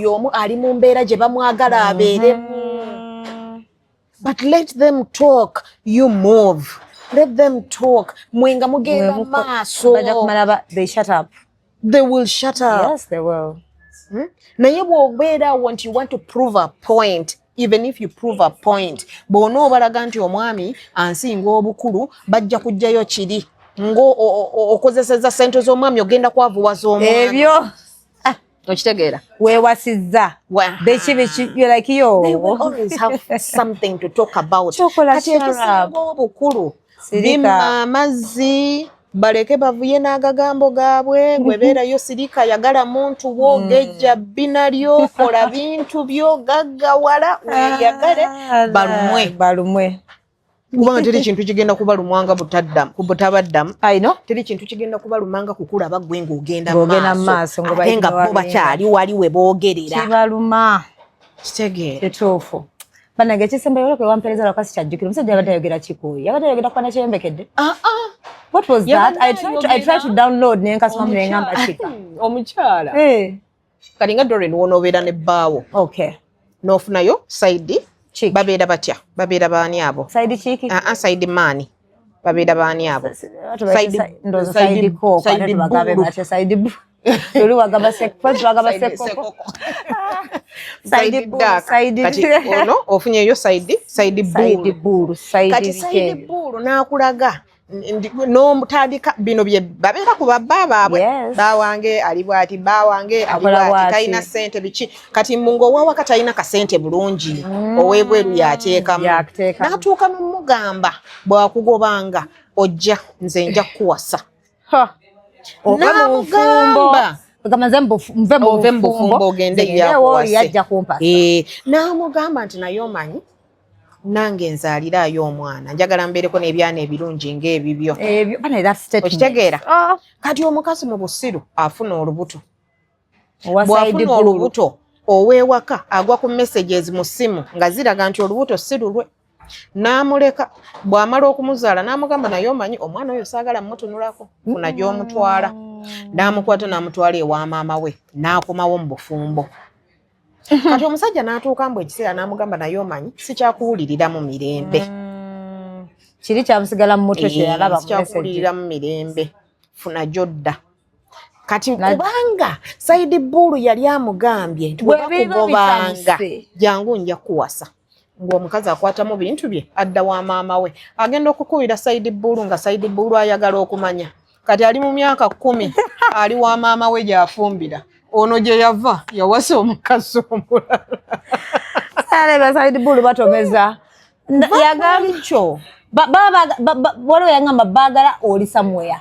Omu ali mu mbeera gye bamwagala abeeremu. But let them talk, you move. Let them talk, mwe nga mugenda maaso. Bajja kumala they shut up. They will shut up. Yes, they will. Naye bw'obeera awo nti you want to prove a point, even if you prove a point, bw'onoobalaga nti omwami ansinga obukulu, bajja kujjayo kiri ng'okozeseza sente z'omwami, ogenda kwavuwaza omwami. Ebyo. Okitegeera? Weewasizza. Biki biki, you're like, yo. They will always have something to talk about. Kyokola, Kati shut up. ekisinga obukulu, Sirika. bimma amazzi, baleke bavuye n'agagambo gaabwe. Gwe beerayo, sirika, yagala muntu wo, gejja bbina lyo, kola bintu byo, gaggawala, weeyagale, balumwe. Balumwe. Kubanga teri kintu kigenda kubalumwanga butaddamu butabaddamu. I know. Teri kintu kigenda kubalumanga kukulaba gwe ng'ogenda Ng'ogenda mu maaso, maaso, ate nga bo ng'obalinga. bakyali wali we boogerera. Kibaluma. Kitegeera? Kituufu. Bannange, ekisembayo, olwo wampeereza lwakasi kyajjukira, omusajja yabadde ayogera kikuuyi, yabadde ayogera kwana kyeyombekedde. Ah, ah. What was that? I tried to Yabadde download naye nkasoma ne ngamba kika. Omukyala Eh, kati nga Dorin, wonoobeera ne bbaawo, n'ofunayo side Chick. Babeera batya? Babeera baani abo? Side chick. Aa, side man babeera baani abo? Ndowooza side cock, ate Side tubagabe bull. batya side bull? Luli wagamba first wagamba Side sekoko. sekoko. Side Side bull, duck. side Kati ono ofunyeyo side side bull. Bull, side. Kati side bull n'akulaga n'omutandika bino bye babeera ku babba baabwe. Bawange ali bwati, bawange ali Akola bwati, bw'ati. Talina ssente, biki. Kati mungu owawaka talina kasente bulungi, ow'ebweru yateekamu. Yateekamu. N'atuuka n'omugamba, bwakugobanga ojja, nze nja kukuwasa. Ha. Ove mu bufumbo. N'amugamba. Ogamba nze nve mu Ove mu bufumbo ogende nze ngende wooli yakuwase. Yajja kumpasa. Eh, n'amugamba nti naye omanyi nange nzaaliraayo omwana, njagala mbeereko n'ebyana ebirungi ng'ebibyo. Ebyo bana, that statement. Okitegeera? Ah. Kati omukazi mu busiru afuna olubuto. Owa side Bw'afuna bull. olubuto, ow'ewaka agwa ku messages mu ssimu nga ziraga nti olubuto si lulwe. N'amuleka, bw'amala okumuzaala n'amugamba, naye omanyi omwana oyo saagala mmutunulako, funa gy'omutwala. N'amukwata n'amutwala ewa maama we, n'akomawo mu bufumbo. Kati omusajja n'atuuka mbu ekiseera n'amugamba, naye omanyi sikyakuwulirira mu mirembe. Kiri kyamusigala mu mutwe kyeyalaba mu message. Sikyakuwulirira mu mirembe, funa gy'odda. Kati kubanga side bull yali amugambye nti bwe Bwe biba bakugobanga bitandise. jangu nja kuwasa, ng'omukazi akwatamu bintu bye adda wa maama we, agenda okukubira side bull nga side bull ayagala okumanya. Kati ali mu myaka 10, ali wa maama we gy'afumbira, ono gye yava yawasa omukazi omulala. Aleba side bull batomeza. Yagamba Kyo. Waliwo yagamba baagala oli somewhere.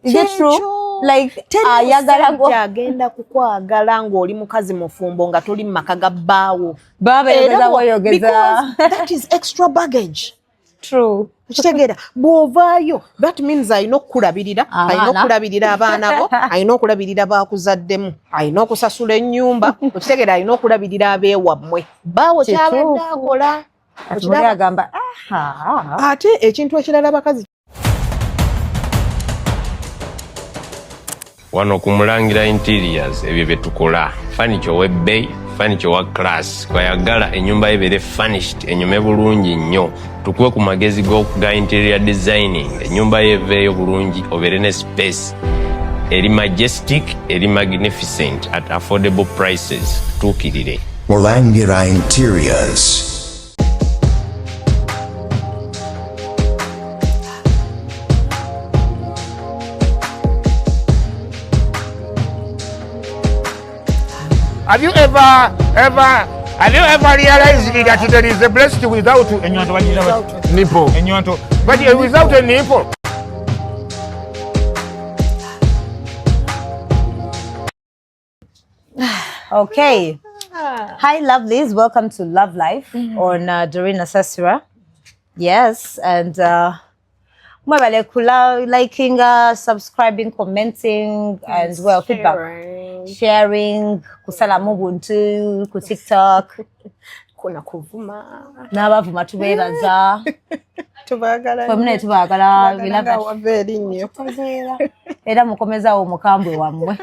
Is it true? Kyekyo. Like Teri ayagala musajja agenda kukwagala ng'oli mukazi mufumbo nga toli mu maka ga bbaawo. Baba Era yogeza weyogeza. Because that is extra baggage. True. Okitegeera? Bw'ovaayo, that means alina okukulabirira, Abaana. alina okulabirira abaana bo, alina okulabirira bakuzaddemu, alina okusasula ennyumba. Okitegeera? Alina okulabirira abeewammwe. Baawo kyabadde Kituufu. akola. Kati muli agamba aha. Ate ekintu ekirala, abakazi Wano ku Mulangira Interiors ebyo bye tukola: furniture ow'ebbeeyi, furniture owa class. Kwayagala ennyumba ye ebeere furnished, enyume bulungi nnyo, tukuwe ku magezi ga interior designing, ennyumba ye eveeyo bulungi, obeere ne space eri majestic, eri magnificent, at affordable prices. Tuukirire. Mulangira Interiors. Have you ever realized that there is a breast without Ennyonto bagira bati? Nipple? Ennyonto. But without a nipple. Okay. Hi, lovelies. Welcome to Love Life on Doreen Asasira. Yes, and mwebale kula liking, subscribing, commenting, and well, feedback, sharing, kusalamu buntu ku TikTok. Kuna kuvuma. N'abavuma tubeebaza. Tubaagala. Ffe munaye tubaagala. We love that. Wava erinnyo. Era mukomezaawo omukambwe wammwe.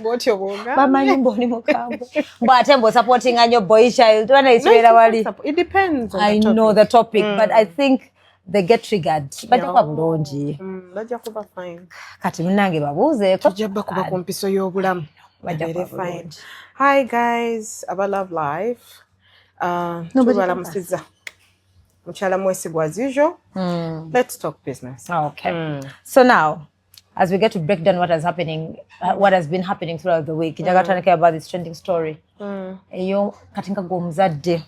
Bwotyo bwogambye. Bamanyi mbu oli mukambwe, mbu ate mbu osupportinga nnyo boy child. Bana ikibeera wali. It depends on I the know topic. The topic, but I think they get triggered. Bajja kuba bulungi. Bajja kuba fine. Kati munnange babuuzeeko. Tujja bakuba ku mpiso y'obulamu. Bajja Babeere kuba fine. bulungi. Hi guys, aba Love Life. Nobody. Tubalamusiza. Mukyala Mwesigwa as usual. Let's talk business. Okay. So now, as we get to break down what has been happening throughout the week, njagala tutandike about this trending story. Eyo kati nga gwe omuzadde.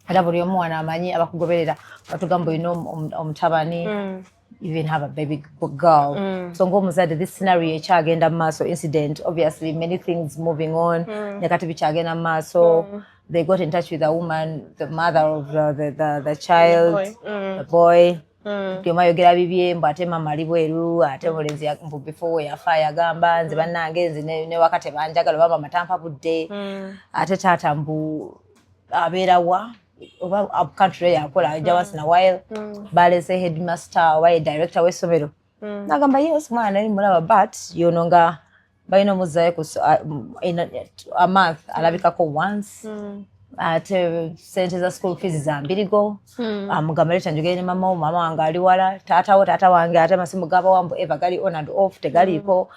Era buli omu wano amanyi abakugoberera batugamba olina omutabani, even have a baby girl. So ng'omuzadde, this scenario ekyagenda mu maaso, incident, obviously many things moving on, ne kati bikyagenda mu maaso. They got in touch with a woman, the mother of the child, boy. The boy. Buli omu ayogera bibye, mbu ate mama ali bweru, ate omulenzi mbu before we yafa yagamba, nze bannange nze ne waka tebanjagala, oba mama tampa budde, ate taata mbu abeera wa oba up country yakola, ajja once in a while. Balese headmaster oba ye director w'essomero nagamba, yes, mwana nali mulaba, but yono nga balina omuzzayo ku in a month alabikako once, ate sente za school fees za mbirigo. Amugamba, leta njogere ne mama wo, mama wange ali wala, taata wo, taata wange ate amasimu gabawambu eva gali on and off, tegaliiko,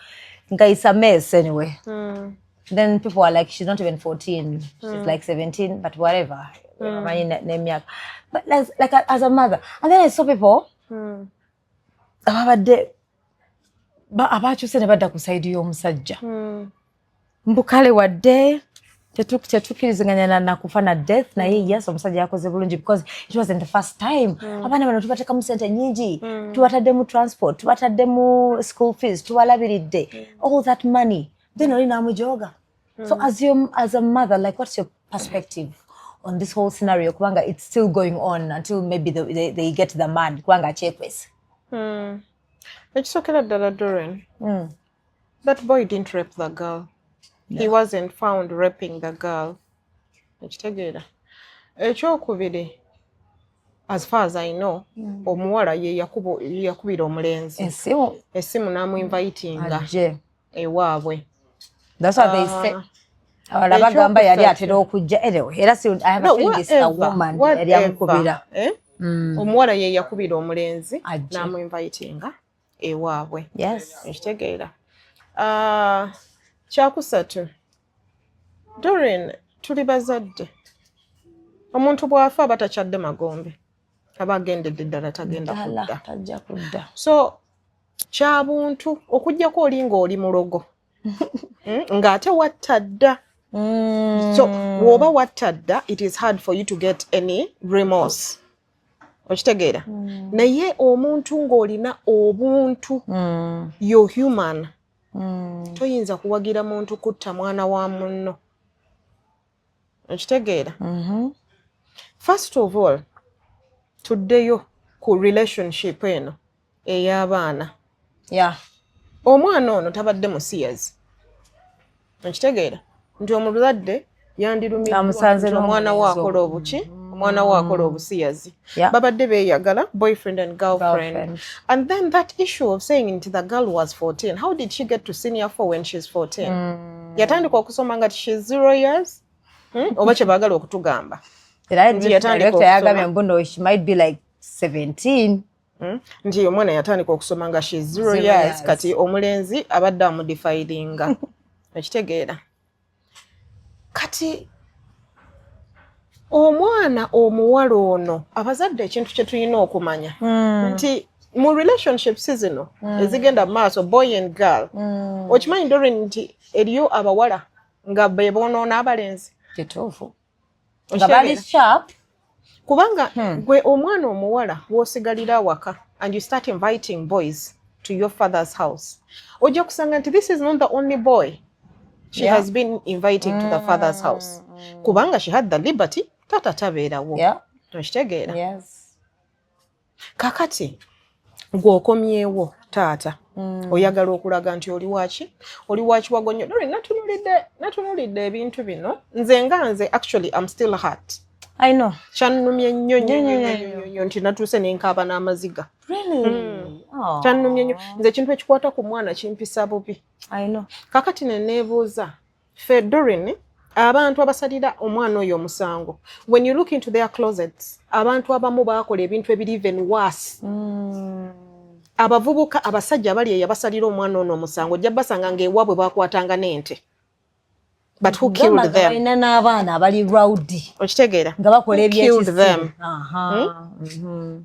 nga it's a mess anyway. Then people are like, she's not even 14, she's like 17, but whatever, amanyi n'emyaka. But like as a mother, and then I saw people ababadde abakyuse ne badda ku side y'omusajja, mbu kale wadde tetukkiriziganya nakufa na death, naye yes, omusajja yakoze bulungi because it wasn't the first time. Abaana bano tubateekamu sente nyingi, tubataddemu transport, tubataddemu school fees, tubalabiridde, all that money, then oli n'amujooga. So as a mother, like, what's your perspective on this whole scenario, kubanga it's still going on until maybe they get the man, kubanga akyekwese? Ekisookera ddala, Doren, that boy didn't rape the girl. He wasn't found raping the girl, ekitegeera? Ekyokubiri, as far as I know, omuwala ye yakubira omulenzi esimu. Essimu n'amuinvitinga ajje ewaabwe. That's what they say. Abalala bagamba yali atera okujja. Anyway, era si, I have a No, feeling it's the whatever, woman yali amukubira. Eh? Omuwala ye yakubira omulenzi Ajje. n'amuinvitinga ewaabwe. Ekitegeera? Ah, kyakusatu, Dorin, tuli bazadde. Omuntu bw'afa aba takyadde magombe, aba agendedde ddala, tagenda Ddala, kudda. Tajja kudda. So kyabuntu okugjako oli ng'oli mulogo, ng'ate watta dda. So bw'oba watta dda, it is hard for you to get any remorse, okitegeera? Naye omuntu ng'olina obuntu, you're human, toyinza kuwagira muntu kutta mwana wa munno, okitegeera? First of all, tuddeyo ku relationship eno ey'abaana. Omwana ono tabadde musiyazi, okitegeera nti omuzadde yandirumiddwa Amusanze nti omwana we n'omulenzi. akola obuki, omwana we akola obusiyazi. Yeah. Babadde beeyagala, boyfriend and girlfriend. Girlfriend. And then that issue of saying nti the girl was 14, how did she get to senior 4 when she's 14? Yatandika okusoma nga she's 0 years? Oba kye baagala okutugamba Era nti yatandika director yagambye okusoma. mbu no, she might be like 17. Nti omwana yatandika okusoma nga she's zero Zero years, years. Kati omulenzi abadde amudefilinga, ekitegeera? Kati omwana omuwala ono, abazadde ekintu kye tulina okumanya nti mu relationships zino ezigenda mu maaso, boy and girl, okimanyi, Dorin, nti eriyo abawala nga be boonoona abalenzi? Kituufu, nga bali sharp. Kubanga gwe omwana omuwala w'osigalira awaka and you start inviting boys to your father's house, ojja kusanga nti this is not the only boy she has been inviting to the father's house, kubanga she had the liberty, taata tabeerawo. Okitegeera? Yes. Kakati gw'okomyewo taata Oyagala okulaga nti oli waki, oli wakiwago nnyo. Doreen, natunulidde ebintu bino, nze nga nze, actually I'm still hurt. I know. Kyannumye nnyo nnyo nnyo nnyo nnyo nti natuuse nenkaaba n'amaziga. Really? Oh. Kyannumye nnyo. Nze ekintu ekikwata ku mwana kimpisa bubi. I know. Kakati ne neebuuza ffe, Doreen, abantu abasalira omwana oyo omusango, when you look into their closets, abantu abamu baakola ebintu ebiri even worse. Abavubuka, abasajja abali eyo abasalira omwana ono omusango, ojja basanga ng'ewaabwe bakwatanga n'ente. But who killed them? Balina n'abaana abali rowdy. Okitegeera? Nga bakola. Who killed them? Ebyekisiru.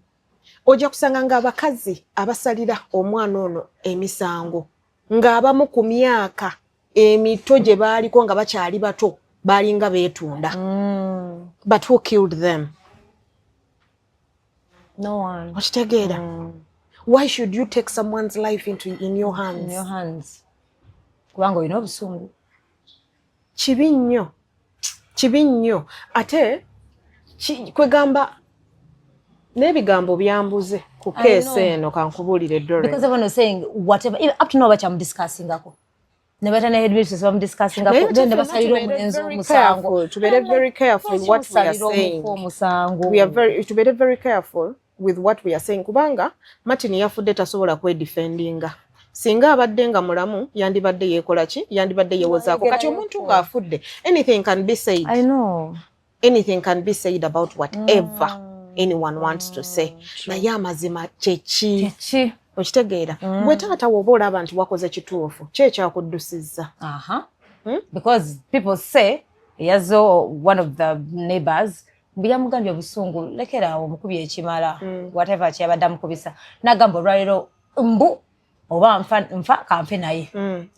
Ojja kusanga ng'abakazi abasalira omwana ono emisango, ng'abamu ku myaka emito gye baaliko nga bakyali bato, baalinga beetunda. But who killed them? No one. Okitegeera? Why should you take someone's life into in your hands? In your hands, kubanga olina obusungu. Kibi nnyo, kibi nnyo. Ate kwegamba n'ebigambo byambuze ku I case know. eno, kankubuulire, Doreen. Because everyone was saying whatever, even up to now bakyamudiscussingako, ne bata ne headmistress Naye bamu ate then ne ffenna basalira tubeere omulenzi very omusango. careful, tubeere very careful what we are saying. Omusango. We are very, tubeere very careful with what we are saying, kubanga Martin yafudde, tasobola kwedefendinga. Singa abadde nga mulamu, yandibadde yeekola ki, yandibadde yeewozaako. Kati omuntu ng'afudde, anything can be said. I know. Anything can be said about whatever anyone wants to say, naye amazima kyeki? Ki? Okitegeera? Bwe taata woba olaba nti wakoze kituufu, ki ekyakuddusizza? Aha. Because people say yazo one of the neighbors mbu yamugambye obusungu, lekera awo, omukubi ekimala, whatever kyeyabadde amukubisa, nagamba olwaleero mbu oba nfa, nfa kampe naye.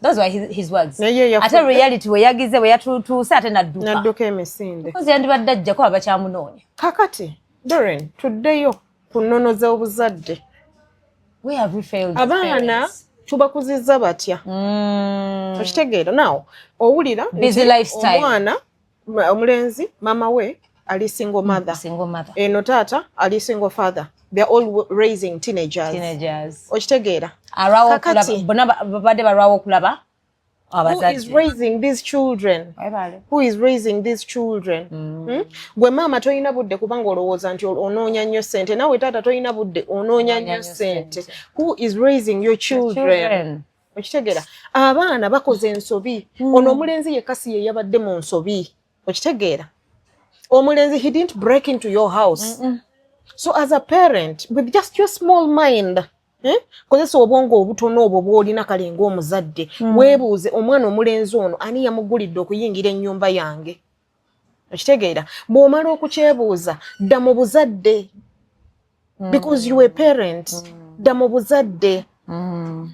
Those were his words. Naye yafudde. Ate reality we yagize, bwe yatutuuse, ate nadduka. Nadduka emisinde. Because yandibadde ajjako abakyamunoonya. Kakati Doreen, tuddeyo ku nnono z'obuzadde. We have we failed as Abaana parents? tubakuzizza batya? Okitegeera? Naawe owulira Busy nti lifestyle. omwana omulenzi, maama we ali single mother, Single mother. Eno taata ali single father. They are all raising teenagers. Teenagers. Okitegeera? Alwawo Kakati- okulaba, bonna babadde balwawo okulaba Who is abazadde. raising these children? Webale. Who is raising these children? Hmm? Gwe maama tolina budde kubanga olowooza nti onoonya nnyo ssente. Naawe taata tolina budde, onoonya nnyo nnyo ssente. Who is raising your children? Children. Okitegeera? Abaana bakoze ensobi. Ono omulenzi yekka si ye yabadde mu nsobi. Okitegeera? Omulenzi, he didn't break into your house. So as a parent, with just your small mind, eh? Kozesa obwongo obutono obwo bw'olina kale ng'omuzadde, weebuuze, omwana omulenzi ono ani yamugulidde okuyingira ennyumba yange? Okitegeera? Bw'omala okukyebuuza, dda mu buzadde, because you a parent. Dda mu buzadde,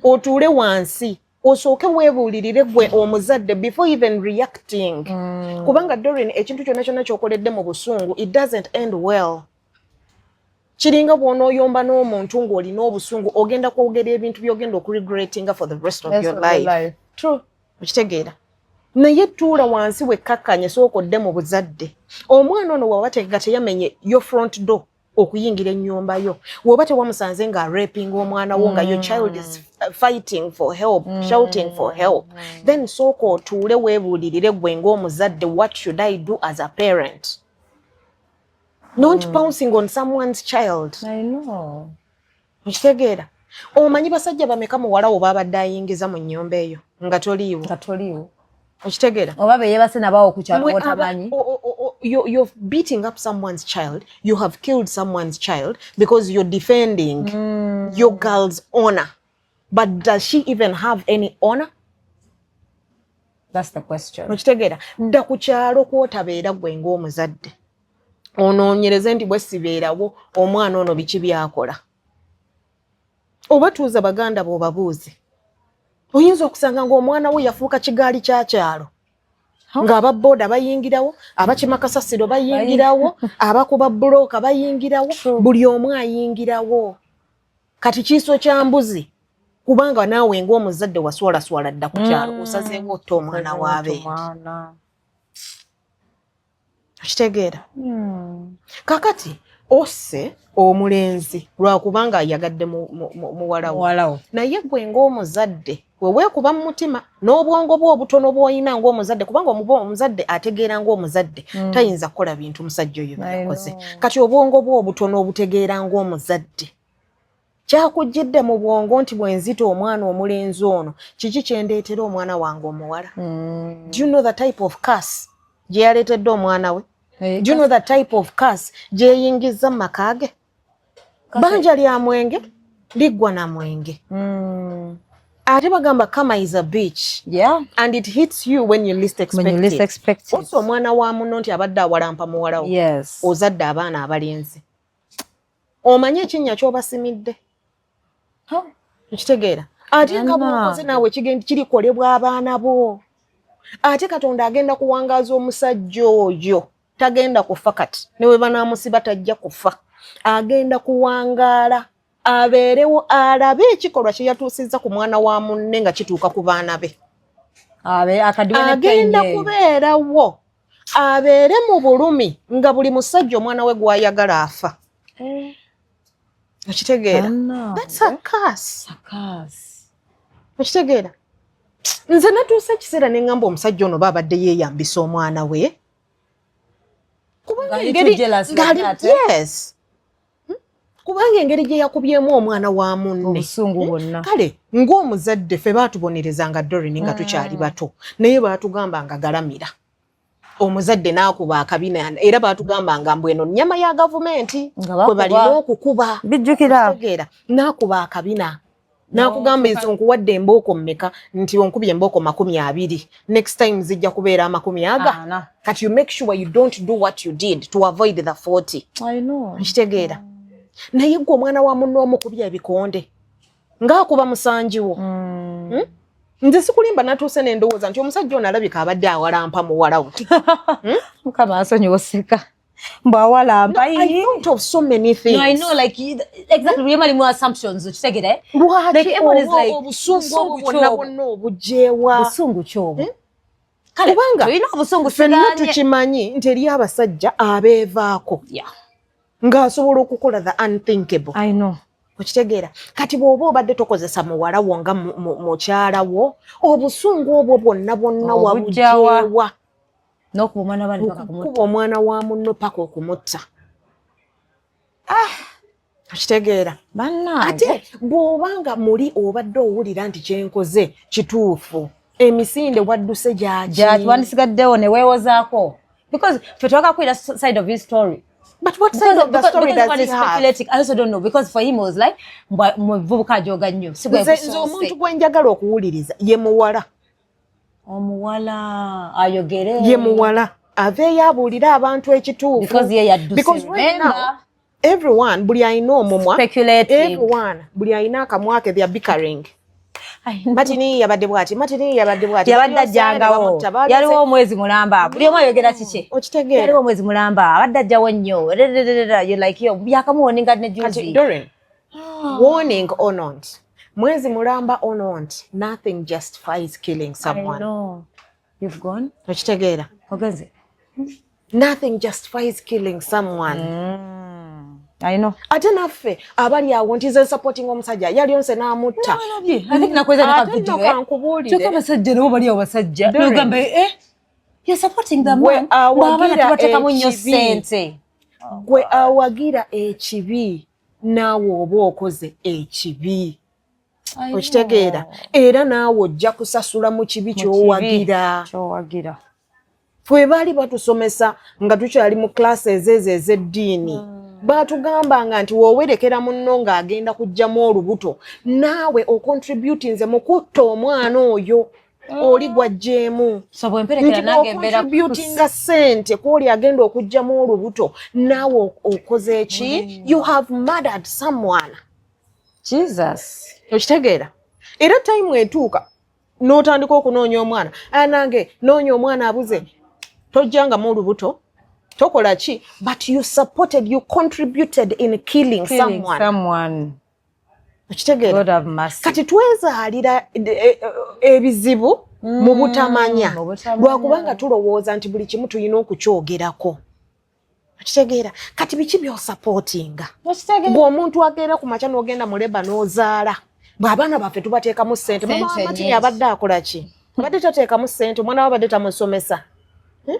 otuule wansi, osooke weebuulirire gwe omuzadde before even reacting, kubanga Doreen, ekintu kyonna kyonna ky'okoledde mu busungu, it doesn't end well. Kiringa bw'onooyomba n'omuntu ng'olina obusungu, ogenda kwogera ebintu by'ogenda okuregretinga for the rest of your life. True. Okitegeera? Naye tuula wansi, wekkakkanye, sooka odde mu buzadde. Omwana ono waba nga teyamenye your front door okuyingira ennyumba yo, woba tewamusanze ng'arapinga omwana wo, nga your child is fighting for help, shouting for help, then sooka otuule weebuulirire gwe ng'omuzadde, what should I do as a parent? Not pouncing on someone's child. I know. Okitegeera? Omanyi basajja bameka muwala wo babadde ayingiza mu nnyumba eyo nga toliiwo? Nga toliiwo. Okitegeera? Oba beyebase nabawo ku kyalo Mwe otamanyi. You're beating up someone's child. You have killed someone's child because you're defending your girl's honor. But does she even have any honor? That's the question. Okitegeera? Dda ku kyalo kwotabeera gwe ng'omuzadde, onoonyereze nti bwe sibeerawo, omwana ono biki byakola. Oba tuuza baganda b'obabuuze. Oyinza okusanga ng'omwana we yafuuka kigaali kya kyalo, ng'ababooda bayingirawo, abakima kasasiro bayingirawo, abakuba bulooka bayingirawo, buli omu ayingirawo. Kati kiiso kya mbuzi, kubanga naawe ng'omuzadde waswalaswala dda ku kyalo, osazeewo otta omwana w'abendi. Omwana. Okitegeera? Kakati Osse omulenzi lwakubanga ayagadde muwala wo, naye gwe ng'omuzadde weweekuba mu mutima n'obwongo bwo obutono bw'olina ng'omuzadde, kubanga omuzadde ategeera ng'omuzadde tayinza kukola bintu musajja oyo byakoze. Kati obwongo bwo obutono obutegeera ng'omuzadde, kyakujjidde mu bwongo nti bwenzita omwana omulenzi ono, kiki kyendeetera omwana wange omuwala? Do you know the type of curse gye yaleetedde omwana we? Do you know the type of curse gyeyingiza mu maka ge? Banja lya mwenge liggwa na mwenge. Ate bagamba karma is a bitch and it hits you when you least expect. When you least it. Expect it. Ossa omwana wa muno nti abadde awalampa muwala wo. Ozadde abaana abalenzi, omanye ekinnya ky'obasimidde, nkitegeera, ate nga bwokoze naawe kirikolebwa abaana bo. Ate Katonda agenda kuwangaaza omusajja oyo, tagenda kufa. Kati ne bwe banaamusiba tajja kufa, agenda kuwangaala abeerewo alabe ekikolwa kye yatuusizza ku mwana wa munne nga kituuka ku baana be. Agenda kubeerawo abeere mu bulumi nga buli musajja omwana we gw'ayagala afa. Okitegeera? That's a curse. Okitegeera? Nze natuusa ekiseera ne ŋŋamba omusajja ono ba abadde yeeyambisa omwana we. Yes, kubanga engeri gye yakubyemu omwana wa munne, kale ng'omuzadde ffe baatubonerezanga, Dorini, nga tukyali bato, naye baatugamba nga galamira omuzadde n'akuba akabina, era baatugambanga mbu eno nnyama ya gavumenti kwe balina okukuba. Bijjukira. N'akuba akabina n'akugamba, ezo nkuwadde embooko mmeka? Nti onkubye embooko 20, next time zijja kubeera amakumi aga. Kati you make sure you don't do what you did to avoid the 40. Nkitegeera, naye gwe omwana wa munno omukubya ebikonde ng'akuba musanjiwo. Nze sikulimba, natuuse nendowooza nti omusajja ono alabika abadde awalampa muwala we. Mukama asonyiwa oseka mbu awalampa. I thought of so many things. No, I know, like, exactly, buli alimu assumptions, okitegere. Lwaki obusungu obwo bwonna bwonna obugyewa? Busungu kyobo? Kubanga olina obusungu. Ffenna tukimanyi nti eri abasajja abeevaako ng'asobola okukola the unthinkable. I know. Okitegeera? Kati bw'oba obadde tokozesa muwala wo nga mukyala wo, obusungu obwo bwonna bwonna wabugyewa? N'okuba omwana omwana wa munno paka okumutta. Okitegeera? Ate bw'obanga muli obadde owulira nti kyenkoze kituufu, emisinde wadduse gyaki? Wandisigaddewo ne weewozaako, because ffe twakakwira side of his story. But what side of the story does he have? I also don't know, because for him it was like muvubuka ajoga nnyo. Nze omuntu gwe njagala okuwuliriza ye muwala. Omuwala ayogere. Ye muwala aveeyo abuulire abantu ekituufu. Because ye yadduse. Because right now everyone, buli alina omumwa, everyone, buli alina akamwa ke, they are bickering. Matini yabadde bwati, Matini yabadde bwati. Yabadde ajjangawo, yaliwo omwezi mulamba, buli omu ayogera kiki. Okitegeera? Yaliwo omwezi mulamba, abadde ajjawo nnyo. You like yo yakamuwoninga ne juzi. Doreen, warning or not, mwezi mulamba or not, nothing justifies killing someone. I know. You've gone. Okitegeera? Ogenze. Nothing justifies killing someone. I know. Ate naffe abali awo nti nze supporting omusajja yalyonse n'amutta. I think nakweza na Ate nno video. kankubuulire. Kyokka abasajja nabo bali awo basajja. Doreen. Nogamba you're supporting the Gwe man. Bw'abaana awagira tubateekamu nnyo ekibi. ssente. Gwe awagira ekibi, naawe oba okoze ekibi. Okitegeera? Era naawe ojja kusasula mu kibi ky'owagira. Kyowagira. Fwe baali batusomesa nga tukyali mu classes ezo ez'eddiini, baatugambanga nti w'owerekera munno ng'agenda kuggyamu olubuto, naawe ocontributinze mu kutta omwana oyo oli gwajjeemu. So bwe mperekera nti nange mbeera bw'ocontributinga ssente kwoli agenda okuggyamu olubuto, naawe okoze ki? You have murdered someone. Jesus. Okitegeera? Era time etuuka n'otandika okunoonya omwana. Aya, nange noonya omwana abuze, tojjangamu olubuto, tokola ki, but you supported, you contributed in killing, Killing someone. someone. Okitegeera? God have mercy. Kati twezaalira ebizibu mu butamanya. Mu butamanya. Lwakubanga tulowooza nti buli kimu tulina okukyogerako. Okitegeera? Kati biki byosupportinga bw'omuntu agenda ku makya n'ogenda mu labour n'ozaala? Bw'abaana baffe tubateekamu ssente, mama Ssente wa Martin nyingi. abadde akola ki? Abadde tateekamu ssente, omwana we abadde tamusomesa. Hmm?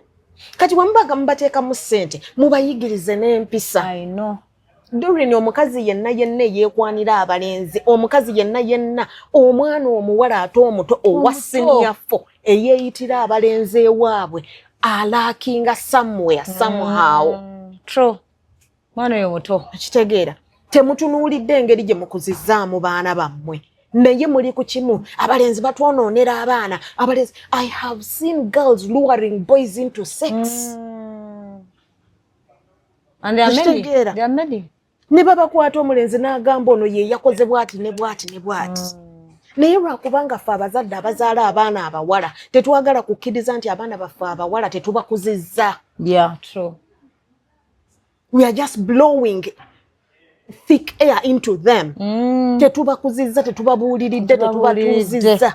Kati bwe mubaga mubateekamu ssente, mubayigirize n'empisa. I know. Doreen, omukazi yenna yenna eyeekwanira abalenzi, omukazi yenna yenna, omwana omuwala ate omuto owa Omuto. senior four eyeeyitira abalenzi ewaabwe, alackinga somewhere somehow. True, mwana oyo muto. Kitegeera, temutunuulidde engeri gye mukuzizzaamu baana bammwe, naye muli ku kimu, abalenzi batwonoonera abaana, abalenzi. I have seen girls luring boys into sex. And there are many. Okitegeera? There are many. Ne babakwata, omulenzi n'agamba ono ye yakoze bw'ati ne bw'ati ne bw'ati. Naye lwakubanga ffe abazadde abazaala abaana abawala tetwagala kukkiriza nti abaana baffe abawala tetubakuzizza. Yeah, true. We are just blowing thick air into them. Tetubakuzizza, tetubabuuliridde, Tetubabuuliridde. tetubatuuzizza.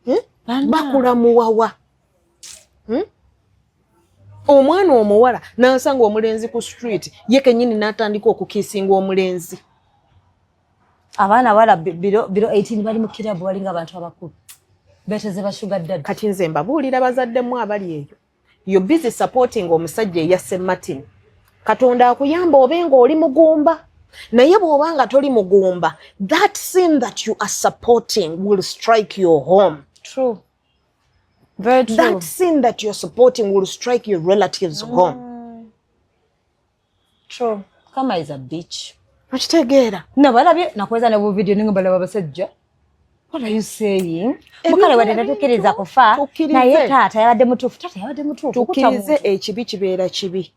Hmm? Bakula muwawa. Hmm? Omwana omuwala n'asanga omulenzi ku street, ye kennyini n'atandika okukissinga omulenzi. Abaana abawala below 18 bali mu kirabu, balinga abantu abakulu, beteze ba sugar daddy. Kati nze mbabuulira, bazaddemu abali eyo, yo busy supporting omusajja eyasse Martin. Katonda akuyamba obe ng'oli mugumba, naye bw'oba nga toli mugumba, that sin that you are supporting will strike your home. True, very true. That sin that you're supporting will strike your relatives' home. True, karma is a bitch. Okitegeera? Nabalabye nakweza ne buvidiyo ninga balaba abasajja. What are you saying? Mukale wadde tetukkiriza kufa. Tukkirize. Naye taata yabadde mutuufu, taata yabadde mutuufu. Tukkirize, ekibi kibeera kibi.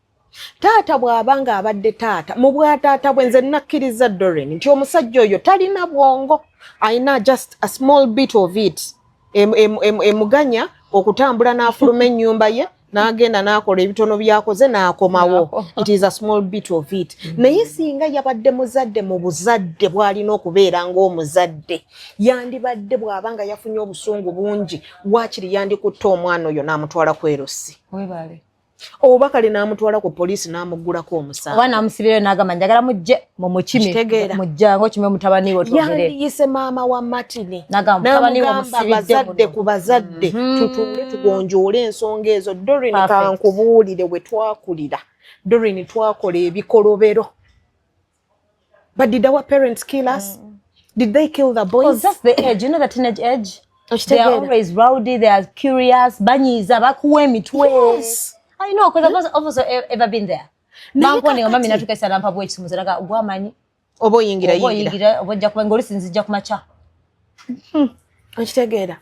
Taata bw'aba nga abadde taata mu bwataata bwe, nze nakkiriza, Doreen, nti omusajja oyo talina bwongo, alina just a small bit of it emuganya okutambula n'afuluma ennyumba ye n'agenda n'akola ebitono byakoze n'akomawo. It is a small bit of it. Naye singa yabadde muzadde mu buzadde bw'alina okubeera ng'omuzadde, yandibadde bw'aba nga yafunye obusungu bungi, waakiri yandikutte omwana oyo n'amutwala ku LC. Webale. Oba kale n'amutwala ku poliisi n'amuggulako omusango. Oba namusibirayo n'agamba, njagala mujje mumukime. Kitegeera. Mujjangu okime mutabani we twogere. Yandiyise maama wa Martini. N'agamba, mutabani we n'amugamba, omusibidde bazadde muno. ku bazadde tutuule tugonjoole ensonga ezo. Doreen, Perfect. kankubuulire, we twakulira, Doreen, twakola ebikolobero, but did our parents kill us? Did they kill the boys? Because that's the age, you know, the teenage age. They are Okitegeera? always rowdy, they are curious, banyiiza, bakuwa emitwe. Yes. I know, because I've also ever been there. Naye Bankone nga mami kakati- natuuka ekiseera nampa bwekisimuzo naga gwamanyi oba oyingira oba yingira. oyingira oba ojja kuba ng'oluusi nzijja ku makya. Okitegeera?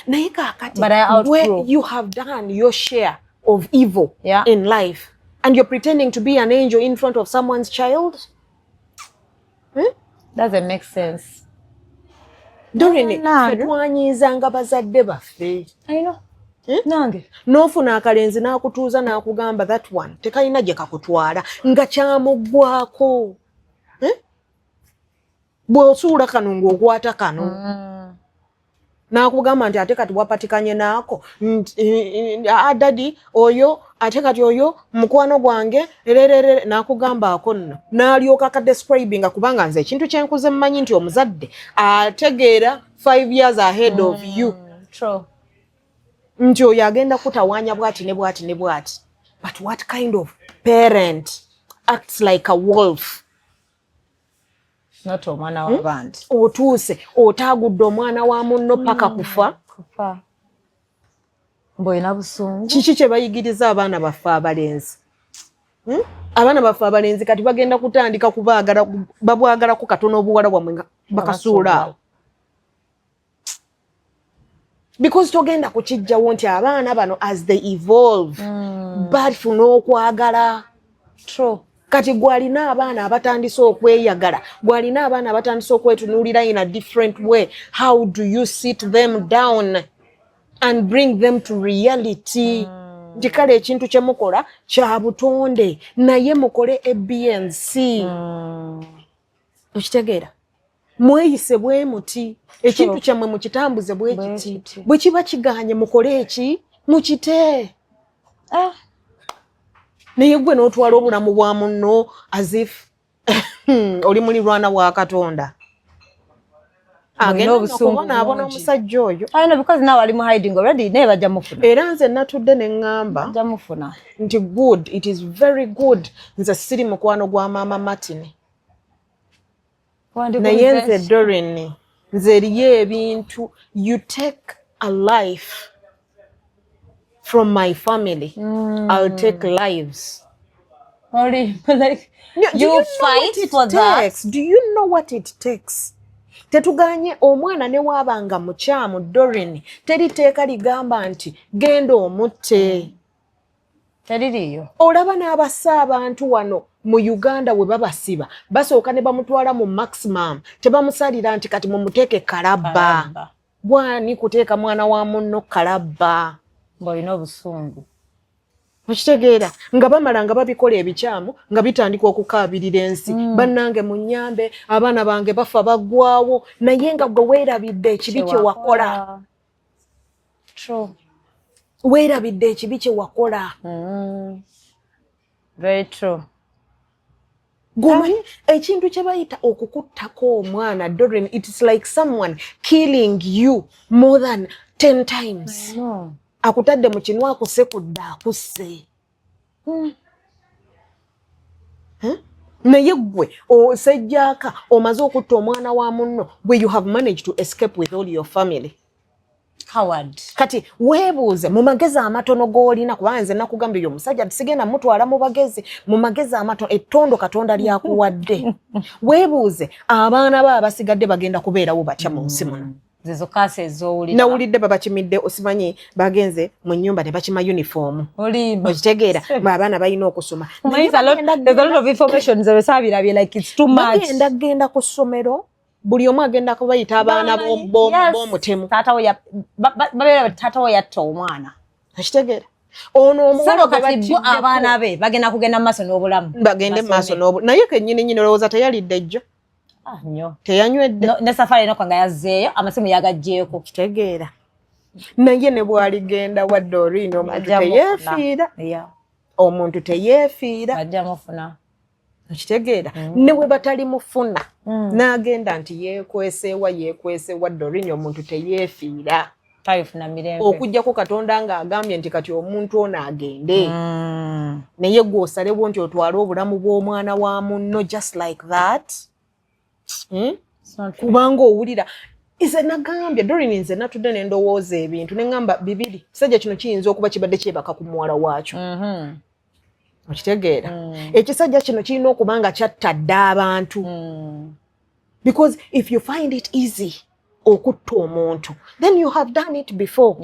Naye kaakati But I outgrew. where you have done your share of evil in life and you're pretending to be an angel in front of someone's child. Doesn't make sense. Doreen, Nange. ffe twanyiizanga bazadde baffe. I know. Nange. N'ofuna akalenzi n'akutuuza n'akugamba that one tekalina gye kakutwala, nga kyamuggwako. Eh? Bw'osuula kano ng'okwata kano, n'akugamba nti ate kati wapatikanye naako nti, "Ah, daddy oyo, ate kati oyo mukwano gwange ererere," n'akugamba ako nno n'alyoka kadescribinga, kubanga nze ekintu kyenkuze mmanyi nti omuzadde ategeera 5 years ahead of you. True. Nti oyo agenda kutawaanya bwati ne bwati ne bwati. But what kind of parent acts like a wolf? Not omwana w'abandi. Otuuse otaagudde omwana wa munno paka kufa. Kufa. Mbu busungu. Kiki kye bayigiriza abaana baffe abalenzi? Hmm? Abaana baffe abalenzi kati bagenda kutandika kubaagala, babwagalako katono obuwala bwammwe nga bakasuula awo, because togenda kukijjawo nti abaana bano as they evolve bafuna okwagala. True. Kati gwalina abaana abatandise okweyagala, gwalina abaana abatandise okwetunuulira in a different way, how do you sit them down and bring them to reality nti kale ekintu kye mukola kya butonde, naye mukole abnc? Okitegeera? Mweyise bwe muti, ekintu kyammwe mukitambuze bwe kiti. Bwe kiti. Bwe kiba kiganye, mukole eki, mukite. Ah. Naye gwe n'otwala obulamu bwa munno as if oli mulirwana wa Katonda. Agenda obusungu okubonaabona bungi. Omusajja oyo. I know, because now ali mu hiding already, naye bajja mufuna. Era nze natudde ne ŋŋamba Bajja mufuna. nti good, it is very good. Nze siri mukwano gwa maama Martin, naye nze Dorin, nze eriyo ebintu, you take a life from my family, I'll take lives. Oli, like, No, do you know what fight it for that. takes? Do you know what it takes? Tetuganye omwana ne waabanga mukyamu, Dorin, teri teeka ligamba nti genda omutte. Teririiyo. Olaba n'abassa abantu wano mu Uganda, we babasiba basooka ne bamutwala mu maximum, tebamusalira nti kati mumuteeke kalabba. Kalabba. Bwani kuteeka mwana wa munno kalabba? Ng'olina obusungu. Okitegeera, nga bamala nga babikola ebikyamu, nga bitandika okukaabirira ensi, "Bannange munyambe, abaana bange bafa baggwawo," naye nga gwe weerabidde ekibi kye wakola. True. Weerabidde ekibi kye wakola. Very true. Gwomanyi ekintu kye bayita okukuttako omwana, Dorin, it's like someone killing you more than 10 times. No. Akutadde mu kinwa, akusekudde, akusse. Huh? Naye ggwe osejjaaka omaze okutta omwana wa munno, gwe you have managed to escape with all your family. Coward. Kati weebuuze mu magezi amatono g'olina, kubanga nze nakugambye oyo omusajja sigenda mutwala mu bagezi. Mu magezi amatono, ettondo Katonda lyakuwadde, weebuuze abaana bo abasigadde bagenda kubeerawo batya mu nsi muno? Zezo kaasi ez'owulira. Nawulidde babakimidde, osimanyi bagenze mu nnyumba ne bakima uniform. Olimba. Okitegeera, abaana balina okusoma. Omanyi, there's a lot of information nze besaabirabye, like it's too much. Bagenda genda ku ssomero, buli omu agenda kubayita abaana b'omutemu. Taata we babeera taata we yatta omwana. Okitegeera, ono omuwala Sebo gwe kati bo battiddeko- abaana be bagenda kugenda mu maaso n'obulamu. Bagende mu maaso n'obu, naye kennyini nyini olowooza teyalidde ejjo? Ah, nnyo. Teyanywedde? Ne safari enoko nga yazzeeyo, amasimu yagaggyeeko. Kitegeera, naye ne bwaligenda wadde oriina, omuntu Bajja mufuna. teyeefiira. Omuntu teyeefiira. Bajja mufuna. Okitegeera, ne bwe batalimufuna n'agenda nti yeekweseewa, yeekweseewa, Dorini, omuntu teyeefiira. Talifuna mirembe. Okugjako Katonda ng'agambye nti kati omuntu ono agende. Naye gwe osalewo nti otwale obulamu bw'omwana wa munno just like that, It's not fair. Kubanga owulira, nze nagambye Dorini, nze natudde ne ndowooza ebintu ne ŋŋamba bibiri: kisajja kino kiyinza okuba kibadde kyebaka ku muwala waakyo. Okitegeera, ekisajja kino kirina okuba nga kyatta dda abantu, because if you find it easy okutta omuntu, then you have done it before.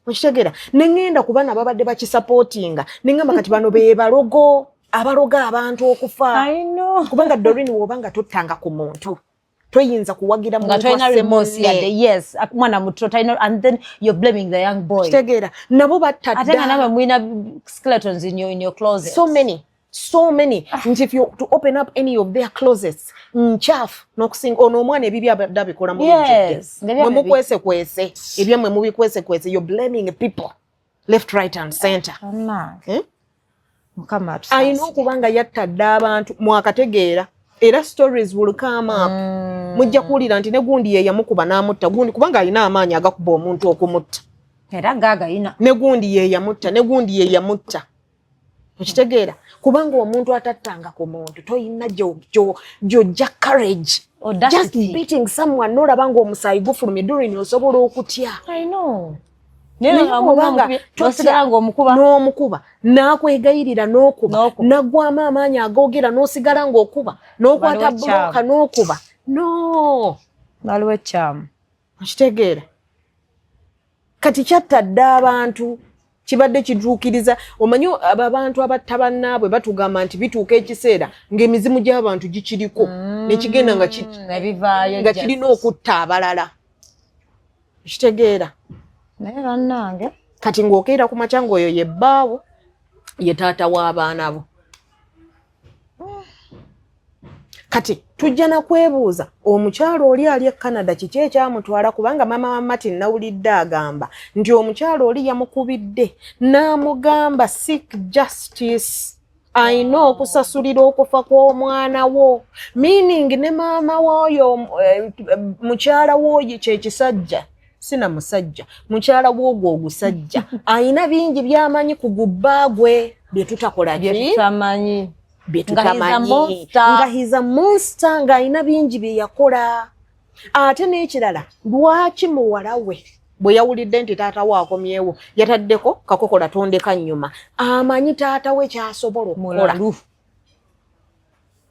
Okitegeera, ne ŋŋenda ku bana babadde bakisapootinga ne ŋŋamba kati bano be balogo abaloga abantu okufa. I know. Kubanga Dorini, woba nga tottanga ku muntu, toyinza kuwagira Nga muntu tolina asse remorse munne. yadde. Yes, mwana muto talina, and then you're blaming the young boy. Kitegeera, nabo batta Ate nga dda. namwe mulina skeletons in your closet. So many, so many, nti if you to open up any of their closets, nkyafu n'okusinga ono omwana ebibi abadde abikola mu Yes, lujjudde. nga Mwe mukwesekwese ebyammwe, mubikwesekwese, you're blaming people left, right and center. Bannange. Eh? Mukama atusaasire. Alina okuba nga yatta dda abantu, mwakategeera, era stories will come up. Mujja kuwulira nti ne gundi ye yamukuba n'amutta gundi, kubanga alina amaanyi agakuba omuntu okumutta. Era gaagayina. Ne gundi ye yamutta, ne gundi ye yamutta. Okitegeera, kubanga omuntu atattanga ku muntu, toyina gyojja courage. Audacity. Just beating someone n'olaba ng'omusaayi gufulumye, Dorin, osobola okutya. I know. Naye bw'obanga Osigala ng'omukuba. N'omukuba, n'akwegayirira, n'okuba, N'okuba. n'aggwamu amaanyi agoogera, n'osigala ng'okuba, n'okwata Waliwo bulooka n'okuba, no. Waliwo ekyamu. Okitegeera, kati kyatta dda abantu, kibadde kituukiriza. Omanyi abo abantu abatta bannaabwe batugamba nti bituuka ekiseera ng'emizimu gy'abantu gikiriko nekigenda nga Nebivaayo. nga kirina okutta abalala. Okitegeera? Naye bannange. Kati ng'okeera ku makya ng'oyo ye bbaawo, ye taata w'abaana bo. Kati tujja nakwebuuza omukyalo oli ali e Canada kiki ekyamutwala, kubanga maama wa Martin nawulidde agamba nti omukyalo oli yamukubidde n'amugamba, "Seek justice." Ayina okusasulira okufa kw'omwana wo, meaning ne maama w'oyo, mukyala w'oyo, kyekisajja sina musajja, mukyala w'ogwo ogusajja ayina bingi by'amanyi ku gubba gwe bye tutakola ki? Byetutamanyi. Bye Nga he's a tutamanyi. Monster. Nga he's a monster, ng'alina bingi bye yakola. Ate n'ekirala, lwaki muwala we bwe yawulidde nti taata we akomyewo yataddeko kakokola tondeka nnyuma? Amanyi taata we kyasobola okukola. Mulalu.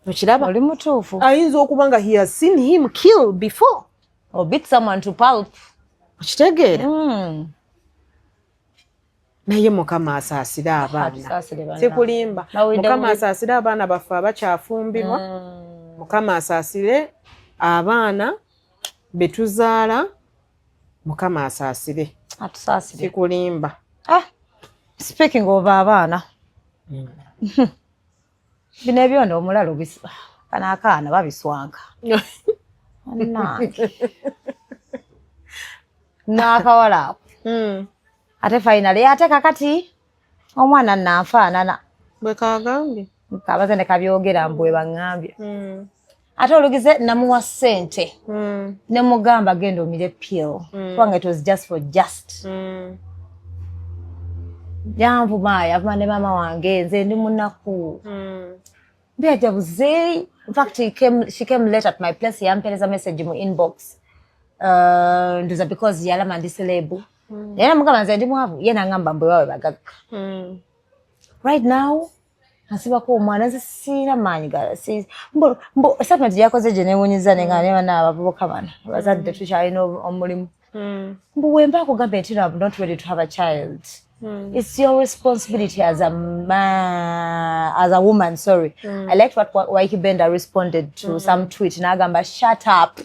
Okiraba? Oli mutuufu. Ayinza okuba nga he has seen him kill before. Or beat someone to pulp. Okitegeera? Naye Mukama asaasire abaana. Atusaasire bannange. Sikulimba. Bawulidde Mukama bubi. asaasire abaana baffe abakyafumbirwa. Mukama asaasire abaana betuzaala. Mukama asaasire. Atusaasire. Sikulimba. Ah, speaking of abaana, bino ebyonda omulalu kano akaana babiswanka. Bannange. N'akawala ako. Ate finally ate kakati omwana nanfaanana. Bwe kagambye. Kabaze ne kabyogera mbu bwe baŋŋambye. Ate olugize namuwa ssente ne mugamba genda omire pill, kubanga it was just for just. Yanvuma, yavuma ne maama wange, nze ndi munaku. Mbyaja buzeeyi. In fact, she came late at my place, yampereza message mu inbox. Nduza because yalama ndi celeb. Naye namugamba nze ndi mwavu, ye nangamba mbu ewaabwe bagagga. Right now ansibako omwana, nze siina maanyi mbu statement gyakoze gye newunyiza, nenga ne bana abavubuka bano abazadde tukyalina omulimu. Mbu wemba akugambye nti, "No, I'm not ready to have a child," it's your responsibility as a man, as a woman, sorry. I liked what Waiki Benda responded to some tweet, n'agamba, "Shut up."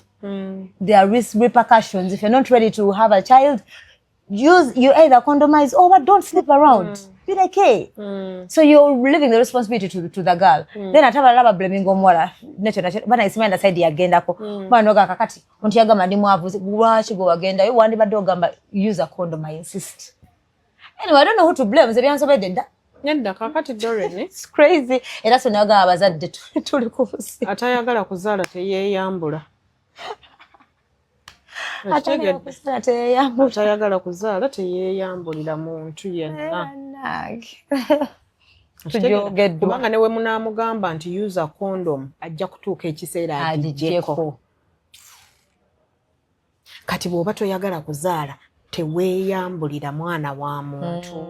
There are risk repercussions. If you're not ready to have a child, use you either condomize or but don't sleep around. Be like, hey. So you're leaving the responsibility to the girl. Then ate abalala bablaminga omuwala nekyo nakyo bana isimanya side yagendako. Mwana oga kakati nti yagamba ndi mwavu, lwaki gwe wagendayo? Wandibadde ogamba use a condom, I insist. Anyway, I don't know who to blame. Nze byansobedde dda. Nedda, kakati Doreen, It's crazy. Era so nagamba abazadde tuli ku busi. Atayagala kuzaala teyeeyambula. Atayagala kuzaala teyeeyambula. Atayagala kuzaala teyeeyambulira muntu yenna. Bannange. Tujogeddwa. Kubanga ne we munaamugamba nti use a condom, ajja kutuuka ekiseera agiggyeko. Agiggyeko. Kati bw'oba toyagala kuzaala, teweeyambulira mwana wa muntu.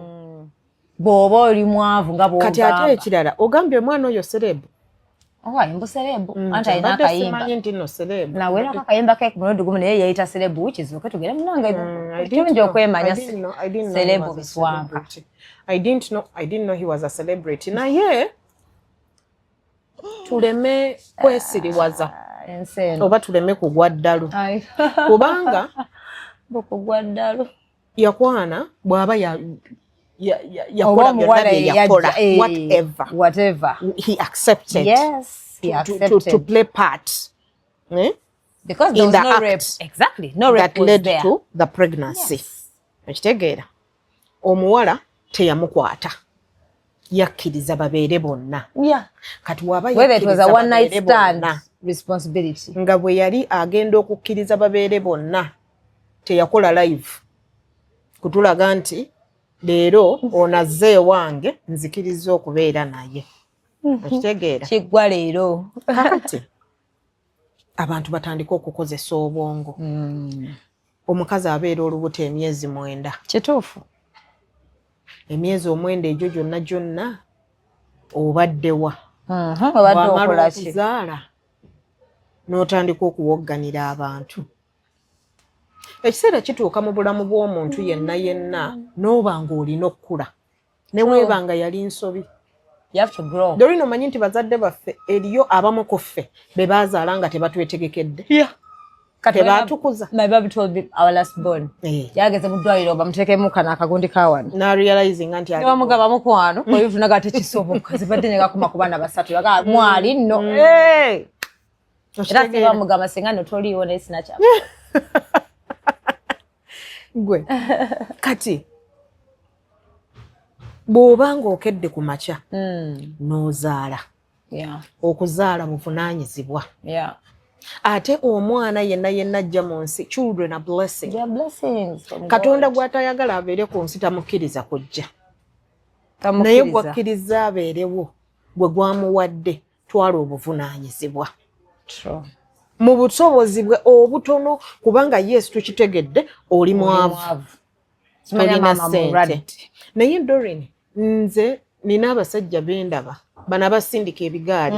Bw'oba oli mwavu nga Kati ate bw'ogamba. ekirala, ogambye omwana oyo celeb. Owa mbu celeb, anti alina Mbadde akayimba. simanyi nti nno celeb. Nawerako akayimba ke ku mulundi gumu, naye yeeyita celeb, which is okay, tugere munange kirungi okwemanya. Celeb biswanka. I didn't know he was a celebrity. Naye tuleme kwesiriwaza Ensi eno. oba tuleme kugwa ddalu, Ai. kubanga Bukugwa ddalu. yakwana bw'aba Oba yakola byonna omuwala bye yakola, yajja, whatever, whatever. He accepted Yes, he to accepted. Play part, eh? Because there In was the no act rape. Exactly. No rape that was led there. to the pregnancy. Yes. Okitegeera? Omuwala teyamukwata, yakkiriza babeere bonna. Kati waba Whether it was a yakkiriza one night babeere stand, bonna, responsibility. Nga bwe yali agenda okukkiriza babeere bonna, teyakola live kutulaga nti leero ono azze ewange, nzikiriza okubeera naye. Okitegeera? Kiggwa leero. Kakati abantu batandike okukozesa obwongo. Omukazi abeera olubuto emyezi 9. Kituufu. Emyezi 9 egyo gyonna gyonna obaddewa? Obadde Bw'amala okola ki? okuzaala n'otandika okuwogganira abantu. Ekiseera kituuka mu bulamu bw'omuntu yenna yenna n'oba ng'olina okukula, ne weeba nga yali nsobi. You have to grow. Doreen, omanyi nti bazadde baffe, eriyo abamu ku ffe be baazaala nga tebatwetegekedde? Kati Tebaatukuza. My baby told me, our last born. Yageze mu ddwaliro bamuteekemu kano akagundi ka wano. N'arealizinga nti ali- Bamugamba mukwano obivunaga tekisoboka, zibadde negakoma ku baana basatu. Yaga mwali nno. Eh! Era Okitegeera? bamugamba singa no toliiwo, naye sinakya. Gwe kati Bw'oba ng'okedde ku makya n'ozaala, okuzaala buvunaanyizibwa. Ate omwana yenna yenna ajja mu nsi, children are blessing. They are blessings from Katonda God. Gw'atayagala abeere ku nsi tamukkiriza kujja, naye Tamukkiriza. Gwakkiriza abeerewo gwe gwamuwadde, twala obuvunaanyizibwa True. Mu busobozi bwe obutono, kubanga yes, tukitegedde, oli mwavu, Mwavu. Simanya tolina maama ssente. mulwadde. Naye Dorin, nze nina abasajja bendaba bano abasindika ebigaali,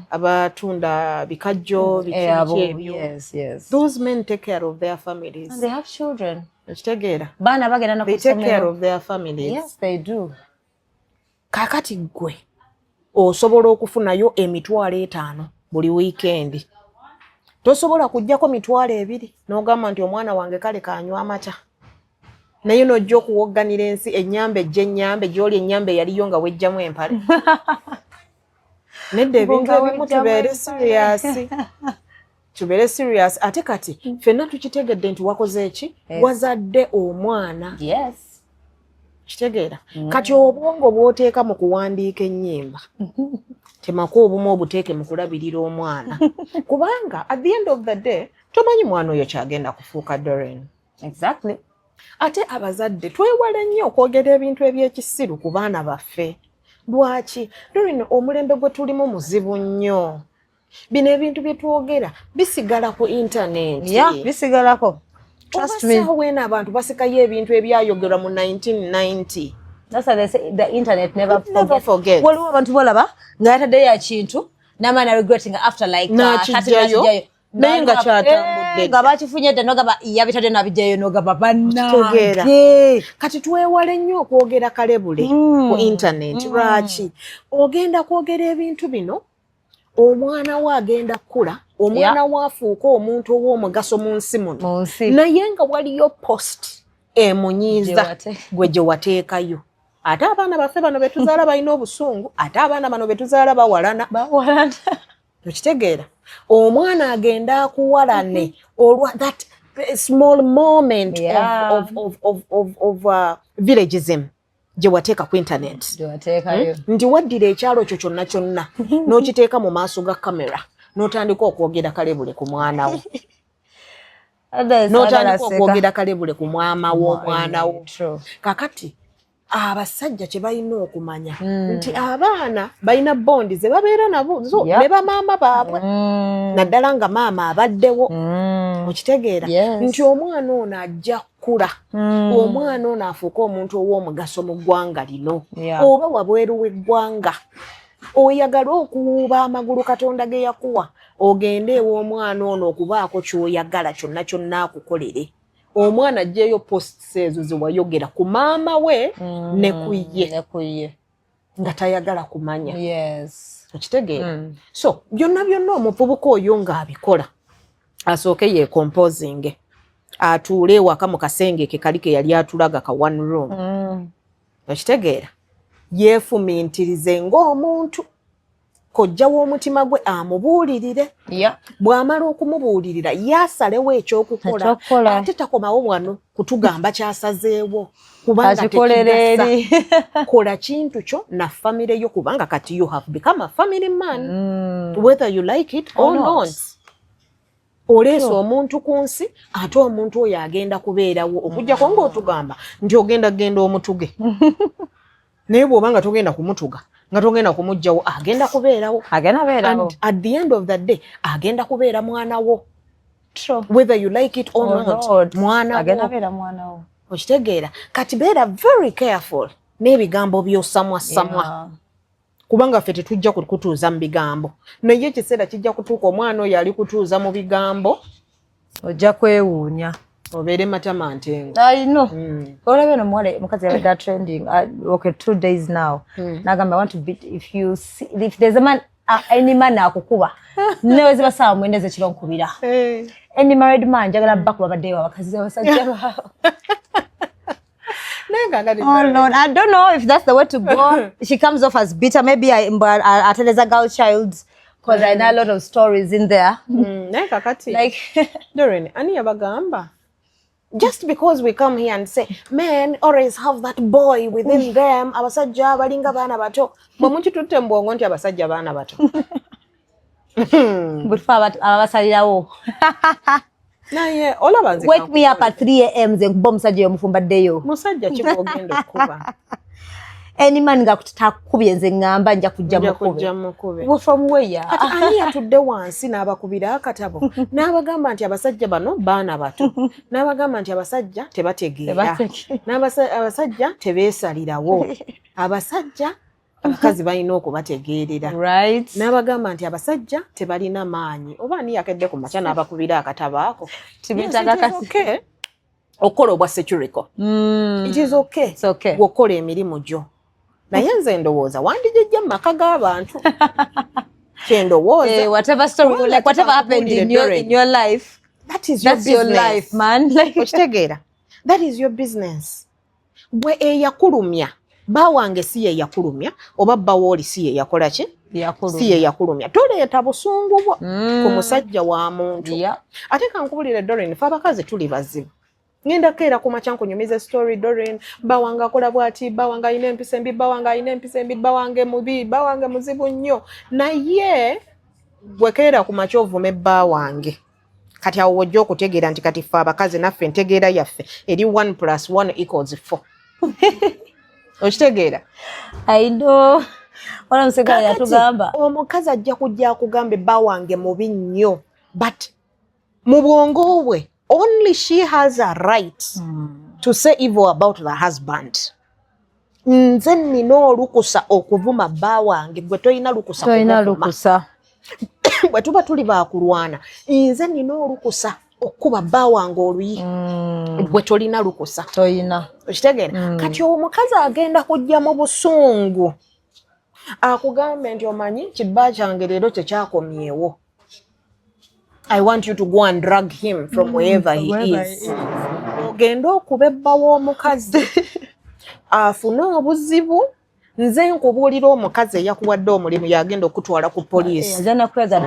abatunda bikajjo, biki, Eh, abo, biki ebyo. Those men take care of their families. And they have children. Okitegeera? Baana bagenda na They ku take care ssomero. Of their families. Yes, they do. Kaakati ggwe osobola okufunayo 50,000 buli wiikendi, tosobola kuggyako 20,000 n'ogamba nti omwana wange kale kanywa amata, naye n'ojja okuwogganira ensi, ennyamba ejja, ennyambe gy'oli, ennyamba eyaliyo nga wejjamu empale. Nedda, ebintu Nga ebimu wejjamu tubeere empale. Serious, tubeere serious. Ate kati ffenna tukitegedde nti wakoze eki? Wazadde omwana. Kitegeera? Kati obwongo bw'oteeka mu kuwandiika ennyimba, temako obumu obuteeke mu kulabirira omwana, kubanga at the end of the day tomanyi mwana oyo kyagenda kufuuka, Doren. Ate abazadde twewale nnyo okwogera ebintu ebyekisiru ku baana baffe. Lwaki, Doren? Omulembe gwe tulimu muzibu nnyo. Bino ebintu bye twogera bisigala ku intaneti. Yeah, bisigalako. Trust me. Oba eno abantu basikayo ebintu ebyayogerwa mu 1990. That's why they say the internet never It never forgets. Forgets. Waliwo abantu bolaba nga yataddeyo ekintu n'amaana regretting after like N'akijjayo, 30 n'akijjayo. Naye nga kyatambudde Eh, nga bakifunye dda, nogamba yabitadde n'abijjayo, nogamba Kitegeera? bannange. Kati twewale nnyo okwogera kalebule ku internet. Lwaki ogenda kwogera ebintu bino? Omwana we agenda kukula, omwana we afuuke omuntu ow'omugaso mu nsi muno, Mu nsi. naye nga waliyo post emunyiiza gwe gye wateekayo. Ate abaana baffe bano betuzaala balina obusungu, ate abaana bano betuzaala bawalana. Bawalana. Okitegeera? Omwana agenda akuwalane olwa that small moment of villagism gye wateeka ku internet. Gye wateekayo. Nti waddira ekyalo kyo kyonna kyonna n'okiteeka mu maaso ga kamera, n'otandika okwogera kalebule ku mwana wo, n'otandika okwogera kalebule ku mwama w'omwana wo. True. Kakati abasajja kye balina okumanya nti abaana balina bond ze babeera nabo zo ne bamaama baabwe, naddala nga maama abaddewo. Okitegeera? Yes. Nti omwana ono ajja kkula, omwana ono afuuke omuntu ow'omugaso mu ggwanga lino oba wabweru w'eggwanga. Oyagala okuwuuba amagulu Katonda ge yakuwa, ogende ew'omwana ono okubaako ky'oyagala kyonna kyonna akukolere, omwana aggyeyo posts ezo ze wayogera ku maama we ne ku ye Ne ku ye. nga tayagala kumanya. Okitegeera? So byonna byonna omuvubuka oyo ng'abikola, asooke yeecomposinge, atuule ewaka mu kasenge ke kali ke yali atulaga ka one room. Okitegeera? Yeefumintirize ng'omuntu, kojja w'omutima gwe amubuulirire. Bw'amala okumubuulirira, yaasalewo ekyokukola. Ekyokukola. Ate takomawo wano kutugamba kyasazeewo, kubanga Akikolera tekigasa. eri. Kola kintu kyo na famire yo, kubanga kati you have become a family man, whether you like it or Or not. not. Oleese omuntu ku nsi, ate omuntu oyo agenda kubeerawo okuggyako ng'otugamba nti ogenda genda omutuge. Naye bw'oba nga togenda kumutuga, nga togenda kumuggyawo, agenda kubeerawo. Agenda beerawo. And at the end of the day agenda kubeera mwana wo, True. whether you like it or Or not. not. Mwana Agenda wo. beera mwana wo. Okitegeera? Kati beera very careful n'ebigambo by'osamwasamwa, kubanga ffe tetujja kukutuuza mu bigambo, naye ekiseera kijja kutuuka omwana oyo ali kutuuza mu bigambo. Ojja kwewuunya. Obeere matama ntengo. I know. Olaba eno omuwala, mukazi yabadde trending, okay, 2 days now. Nagamba, I want to be, if you see, if there's a man, any man akukuba newe ziba 9:00 ez'ekiro nkubira. Any married man, njagala bakuba baddeyo abakazi abasajja baabwe. Naye nga ngati Oh Lord, I don't know if that's the way to go. She comes off as bitter. Maybe but I, girl child, because I know a lot of stories in there. Naye kakati Like, Doreen, ani yabagamba Just because we come here and say men always have that boy within them, abasajja balinga baana bato, bwe mukitutte mu bwongo nti abasajja baana bato. Bwe tufa ababasalirawo. Naye olaba nze Wake me up at 3 a.m., nze nkuba omusajja omufumba ddeyo. Musajja ki gwogenda okukuba? Any man nga takubye, nze ŋŋamba nja kujja Nja mukube. kujja mukube. Well, from where? Kati ani yatudde wansi n'abakubira akatabo n'abagamba nti abasajja bano baana bato, n'abagamba nti abasajja tebategeera, Tebategeera. Abasajja tebeesalirawo, abasajja abakazi balina okubategeerera, n'abagamba nti abasajja tebalina maanyi? Oba ani yakedde ku makya n'abakubira akatabo ako? Tibetaaga Yes, it is okay okukola obwa securico. It is okay. It's okay. Bw'okola emirimu gyo, naye nze ndowooza wandigijja mu maka g'abantu, kyendowooza. Eh, whatever story, Kubanga like whatever happened in your life, that is your that's your business. life, man. Like, Okitegeera? That is your business. Gwe eyakulumya bba wange si ye yakulumya, oba bba wooli si ye yakola ki, si ye yakulumya, toleeta busungu bwo ku musajja wa muntu. Ate kankubulire, Dorin, fe abakazi tuli bazibu. Ngenda keera ku makya nkunyumiza story, Dorin, bba wange akola bw'ati, bba wange alina empisa embi, bba wange alina empisa embi, bba wange mubi, bba wange muzibu nnyo. Naye gwe keera ku makya ovume bba wange. Kati awo wojja okutegeera nti kati ffe abakazi naffe entegeera yaffe eri 1 plus 1 equals 4. Okitegeera? I know. Wala omusajja Kaakati, yatugamba. Omukazi ajja kujja akugambe bba wange mubi nnyo, but mu bwongo bwe only she has a right to say evil about the husband. Nze nina olukusa okuvuma bba wange, gwe tolina lukusa Tolina kumuvuma. Lukusa. Bwe tuba tuli bakulwana, nze nina olukusa okukuba bba wange oluyi, gwe tolina lukusa. Tolina. Okitegeera? Kati omukazi agenda kujja mu busungu akugambe nti omanyi kibba kyange leero kyekyakomyewo, I want you to go and drag him from wherever he wherever is. He is. Ogende okuba ebba w'omukazi afune obuzibu. Nze nkubuulira, omukazi eyakuwadde omulimu yagenda okutwala ku poliisi. Ajja nakweza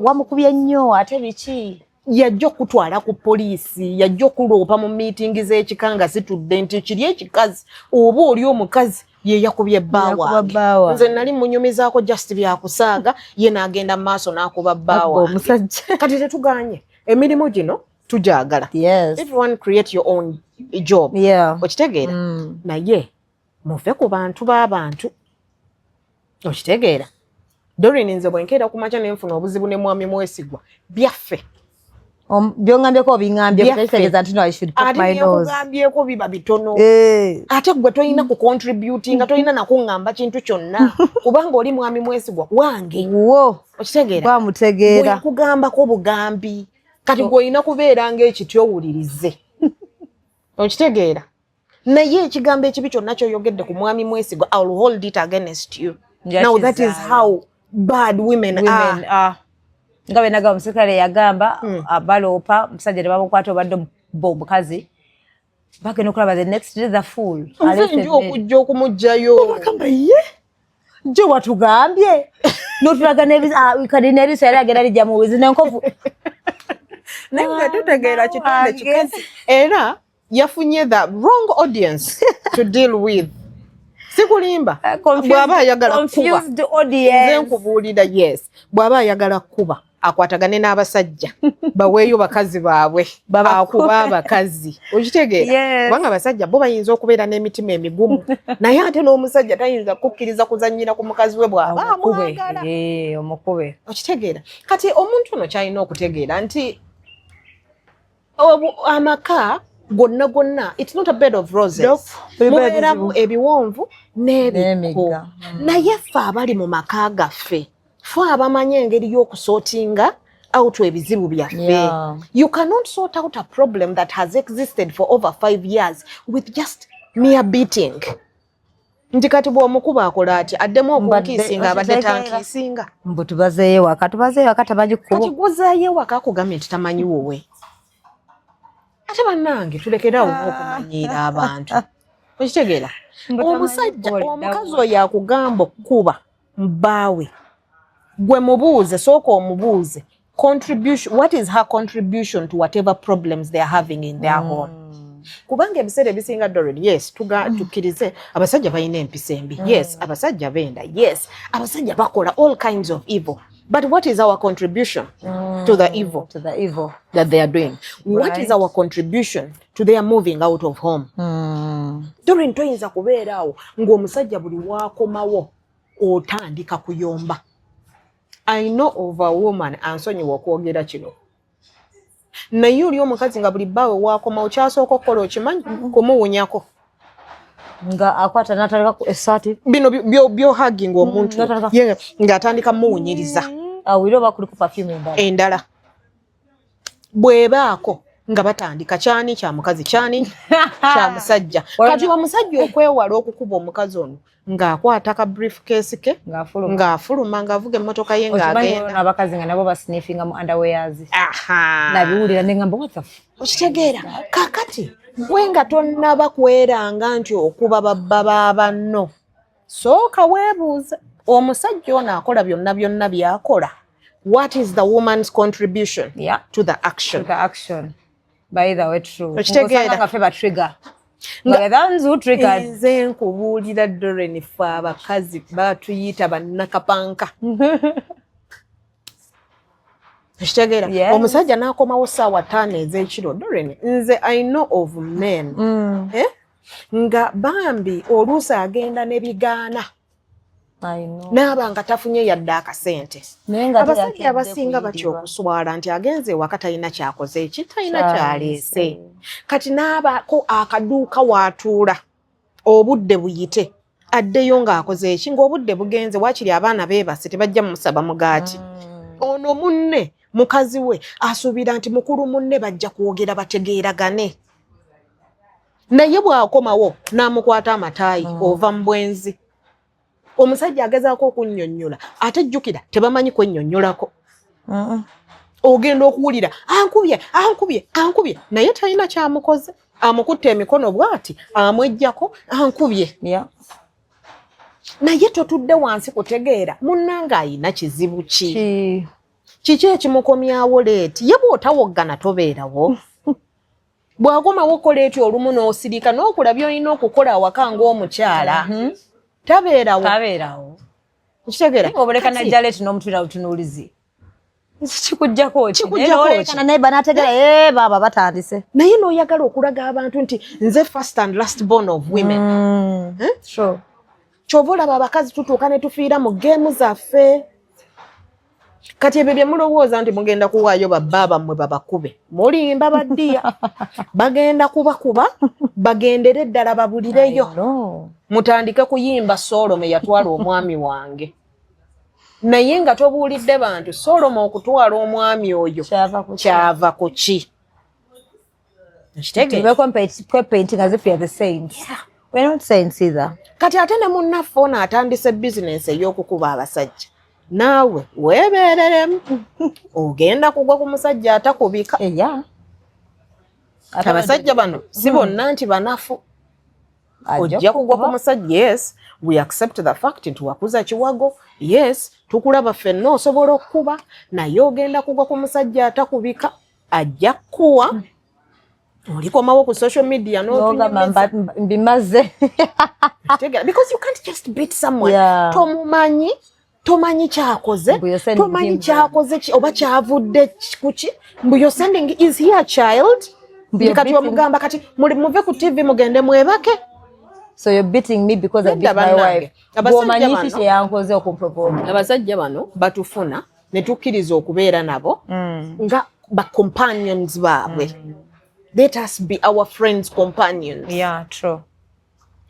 wamukubye nnyo, ate biki? Yajja okutwala ku poliisi, yajja okuloopa mu miitingi z'ekika nga zitudde nti kiri ekikazi oba oli omukazi ye yakubye bba Yakuba wange. bba wange. Nze nali munyumizaako just byakusaaga, ye n'agenda mu maaso n'akuba bba Abba wange. omusajja. Kati tetuganye, emirimu gino tugyagala. Everyone create your own job. Okitegeera? Naye muve ku bantu b'abantu. Okitegeera, Dorin? Nze bwenkeera ku makya nenfuna obuzibu ne mwami Mwesigwa, byaffe. Byongambyeko obiŋambye. Byaffe. Kitegeeza nti no, I should poke Ate my nose. byenkugambyeko biba bitono. Eh. Ate gwe tolina ku contributinga, tolina nakuŋŋamba kintu kyonna, kubanga oli mwami Mwesigwa wange. Wo. Okitegeera? Gwamutegeera. Bwekugambako bugambi, kati gwe olina kubeera ng'ekiti owulirize. Okitegeera? Naye ekigambo ekibi kyonna kyoyogedde ku mwami Mwesigwa, I will hold it against you. Nja Now that is kizaayo. how bad women Women are. are. Nga bwe nagamba, omusirikale yagamba abaloopa omusajja ne bamukwata, obadde omukuba omukazi, bagenda okulaba the next day the fool Nze aleese nja emmere. okujja okumugjayo. Bagamba ye gye watugambye n'otulaga kati n'eriiso yali agenda lijja mu wizi n'enkovu. Naye nga tutegeera kitonde Wange. kikazi era yafunye the wrong audience to deal with. Sikulimba, bw'aba ayagala kuba Confused nze audience. nkubuulira, yes, bw'aba ayagala kuba akwatagane n'abasajja baweeyo bakazi baabwe akuba abakazi. Okitegeera? Yes. Kubanga abasajja bo bayinza okubeera n'emitima emigumu, naye ate n'omusajja tayinza kukkiriza kuzannyira ku mukazi we bw'aba Omukube. amwagala. Eh, omukube. Okitegeera? Kati omuntu ono kyalina okutegeera nti amaka gonna gonna, it's not a bed of roses. Nope. Mubeeramu ebiwonvu n'ebikko. N'emigga. Naye ffe abali mu maka gaffe, ffe abamanyi engeri y'okusortinga out ebizibu byaffe. You cannot sort out a problem that has existed for over 5 years with just mere beating. Nti kati bw'omukuba akola ati addemu okunkiisinga, abadde Okitegeera. tankiisinga. Mbu tubazeeyo waka, tubazeeyo waka, tamanyi Kati kkubo. gwozaayo ewaka akugambye nti tamanyi wuwe. Ate bannange, tulekerawo n'okumanyiira abantu. Okitegeera? Mbu tamanyi Omusajja kkubo omukazi oyo akugamba okkuba bbaawe, gwe mubuuze, sooka omubuuze contribution, what is her contribution to whatever problems they are having in their home. Kubanga ebiseera ebisinga, Doreen, yes, tukkirize abasajja balina empisa embi, yes, abasajja benda, yes, abasajja bakola all kinds of evil, but what is our contribution to the evil To the evil that they are doing? What is our contribution to their moving out of home? Doreen, toyinza kubeera awo ng'omusajja buli waakomawo otandika kuyomba. I know of a woman, ansonyiwa okwogera kino, naye oli omukazi nga buli bbaawe waakomawo kyasooka okukola, okimanyi, kumuwunyako. Nga akwata n'ataleka essaati. Bino byohugging omuntu. N'atandika- Ye ng'atandika muwunyiriza. Awulire oba kuliko perfume endala. Endala bw'ebaako nga batandika kyani kya mukazi, kyani kya musajja. Kati omusajja okwewala okukuba omukazi ono ng'akwata ka briefcase ke ng'afuluma. Ng'afuluma, ng'avuga emmotoka ye, Okimanyi ng'agenda. waliwo n'abakazi nga nabo basniffinga mu underwears. Aha. Nabiwulira ne ngamba, what the Okitegeera? Kakati gwe nga tonnaba kweranga nti okuba babba ba banno, sooka weebuuze, omusajja ono akola byonna byonna by'akola, what is the woman's contribution to the action? To the action. By the way, true. Okitegeera? Ng'osanga nga ffe ba trigger. Nga the ones who triggered. Nze nkubuulira, Doreen, ffe abakazi batuyita bannakapanka. Okitegeera? Yes. Omusajja n'akomawo ssaawa 5 ez'ekiro. Doreen, nze I know of men, eh? Nga bambi oluusi agenda ne bigaana I know. n'aba nga tafunye yadde akasente. Naye nga Abasajja teyakedde abasinga batya kuyitibwa. okuswala nti agenze ewaka talina kyakoze, eki talina Kyaleese. kyaleese. Kati n'abaako akaduuka waatuula obudde buyite, addeyo ng'akoze eki, ng'obudde bugenze, waakiri abaana beebase, tebajja mumusaba mugaati. Ono munne mukazi we asuubira nti mukulu munne bajja kwogera bategeeragane, naye bw'akomawo n'amukwata amataayi, ova mu bwenzi. Omusajja agezaako okunnyonnyola, ate jjukira tebamanyi kwennyonnyolako. Ogenda okuwulira ankubye, ankubye, ankubye, naye talina kyamukoze, amukutte emikono bw'ati, amwejjako, ankubye. Naye totudde wansi kutegeera munnange ayina kizibu ki, Ki. kiki ekimukomyawo late. Ye bw'otawoggana tobeerawo, bw'akomawo kola eti olumu n'osirika n'okola by'olina okukola awaka ng'omukyala, tabeerawo. Tabeerawo. Okitegeera? Oboleka Kati- najja late n'omutwira butunuulizi. Kikujjako ki? Kikuggyako Naye ki? n'olekana naye banategera, eh, baaba batandise. Naye n'oyagala okulaga abantu nti nze first and last born of women. True. Kyova olaba abakazi tutuuka ne tufiira mu game zaffe. Kati ebyo bye mulowooza nti mugenda kuwaayo babba bammwe babakube, mulimba baddiya, bagenda kubakuba bagendere ddala babulireyo. No. Mutandike kuyimba Solome yatwala omwami wange, naye nga tobuulidde bantu Solome okutwala omwami oyo Kyava ku ki? Kyava ku ki? Okitegeera? Tube kwepainting as if we are the saints. We're not saints either. Kati ate ne munnaffe ono atandise bizinensi ey'okukuba abasajja, naawe weebeereremu, ogenda kugwa ku musajja atakubika. Abasajja bano si bonna nti banafu. Ojja kugwa ku musajja. Yes, we accept the fact nti wakuza kiwago, yes, tukulaba ffenna osobola okukuba, naye ogenda kugwa ku musajja atakubika, ajja kukuwa, olikomawo ku social media N'ogamba n'otunyumiza. Mbimaze. Kitegeera? Because you can't just beat someone. Tomumanyi, tomanyi kyakoze, Mbu you're sending tomanyi him. kyakoze ki oba kyavudde kuki. Mbu you're sending, is he a child? Mbu you're Kati beating- omugamba kati muve ku TV mugende mwebake. So you're beating me because I Nedda beat my bannange. wife. Abasajja Bw'omanyi ki bano- kye yankoze okumprovoke? Abasajja bano batufuna ne tukkiriza okubeera nabo nga ba companions baabwe. Let us be our friends, companions. Yeah, true.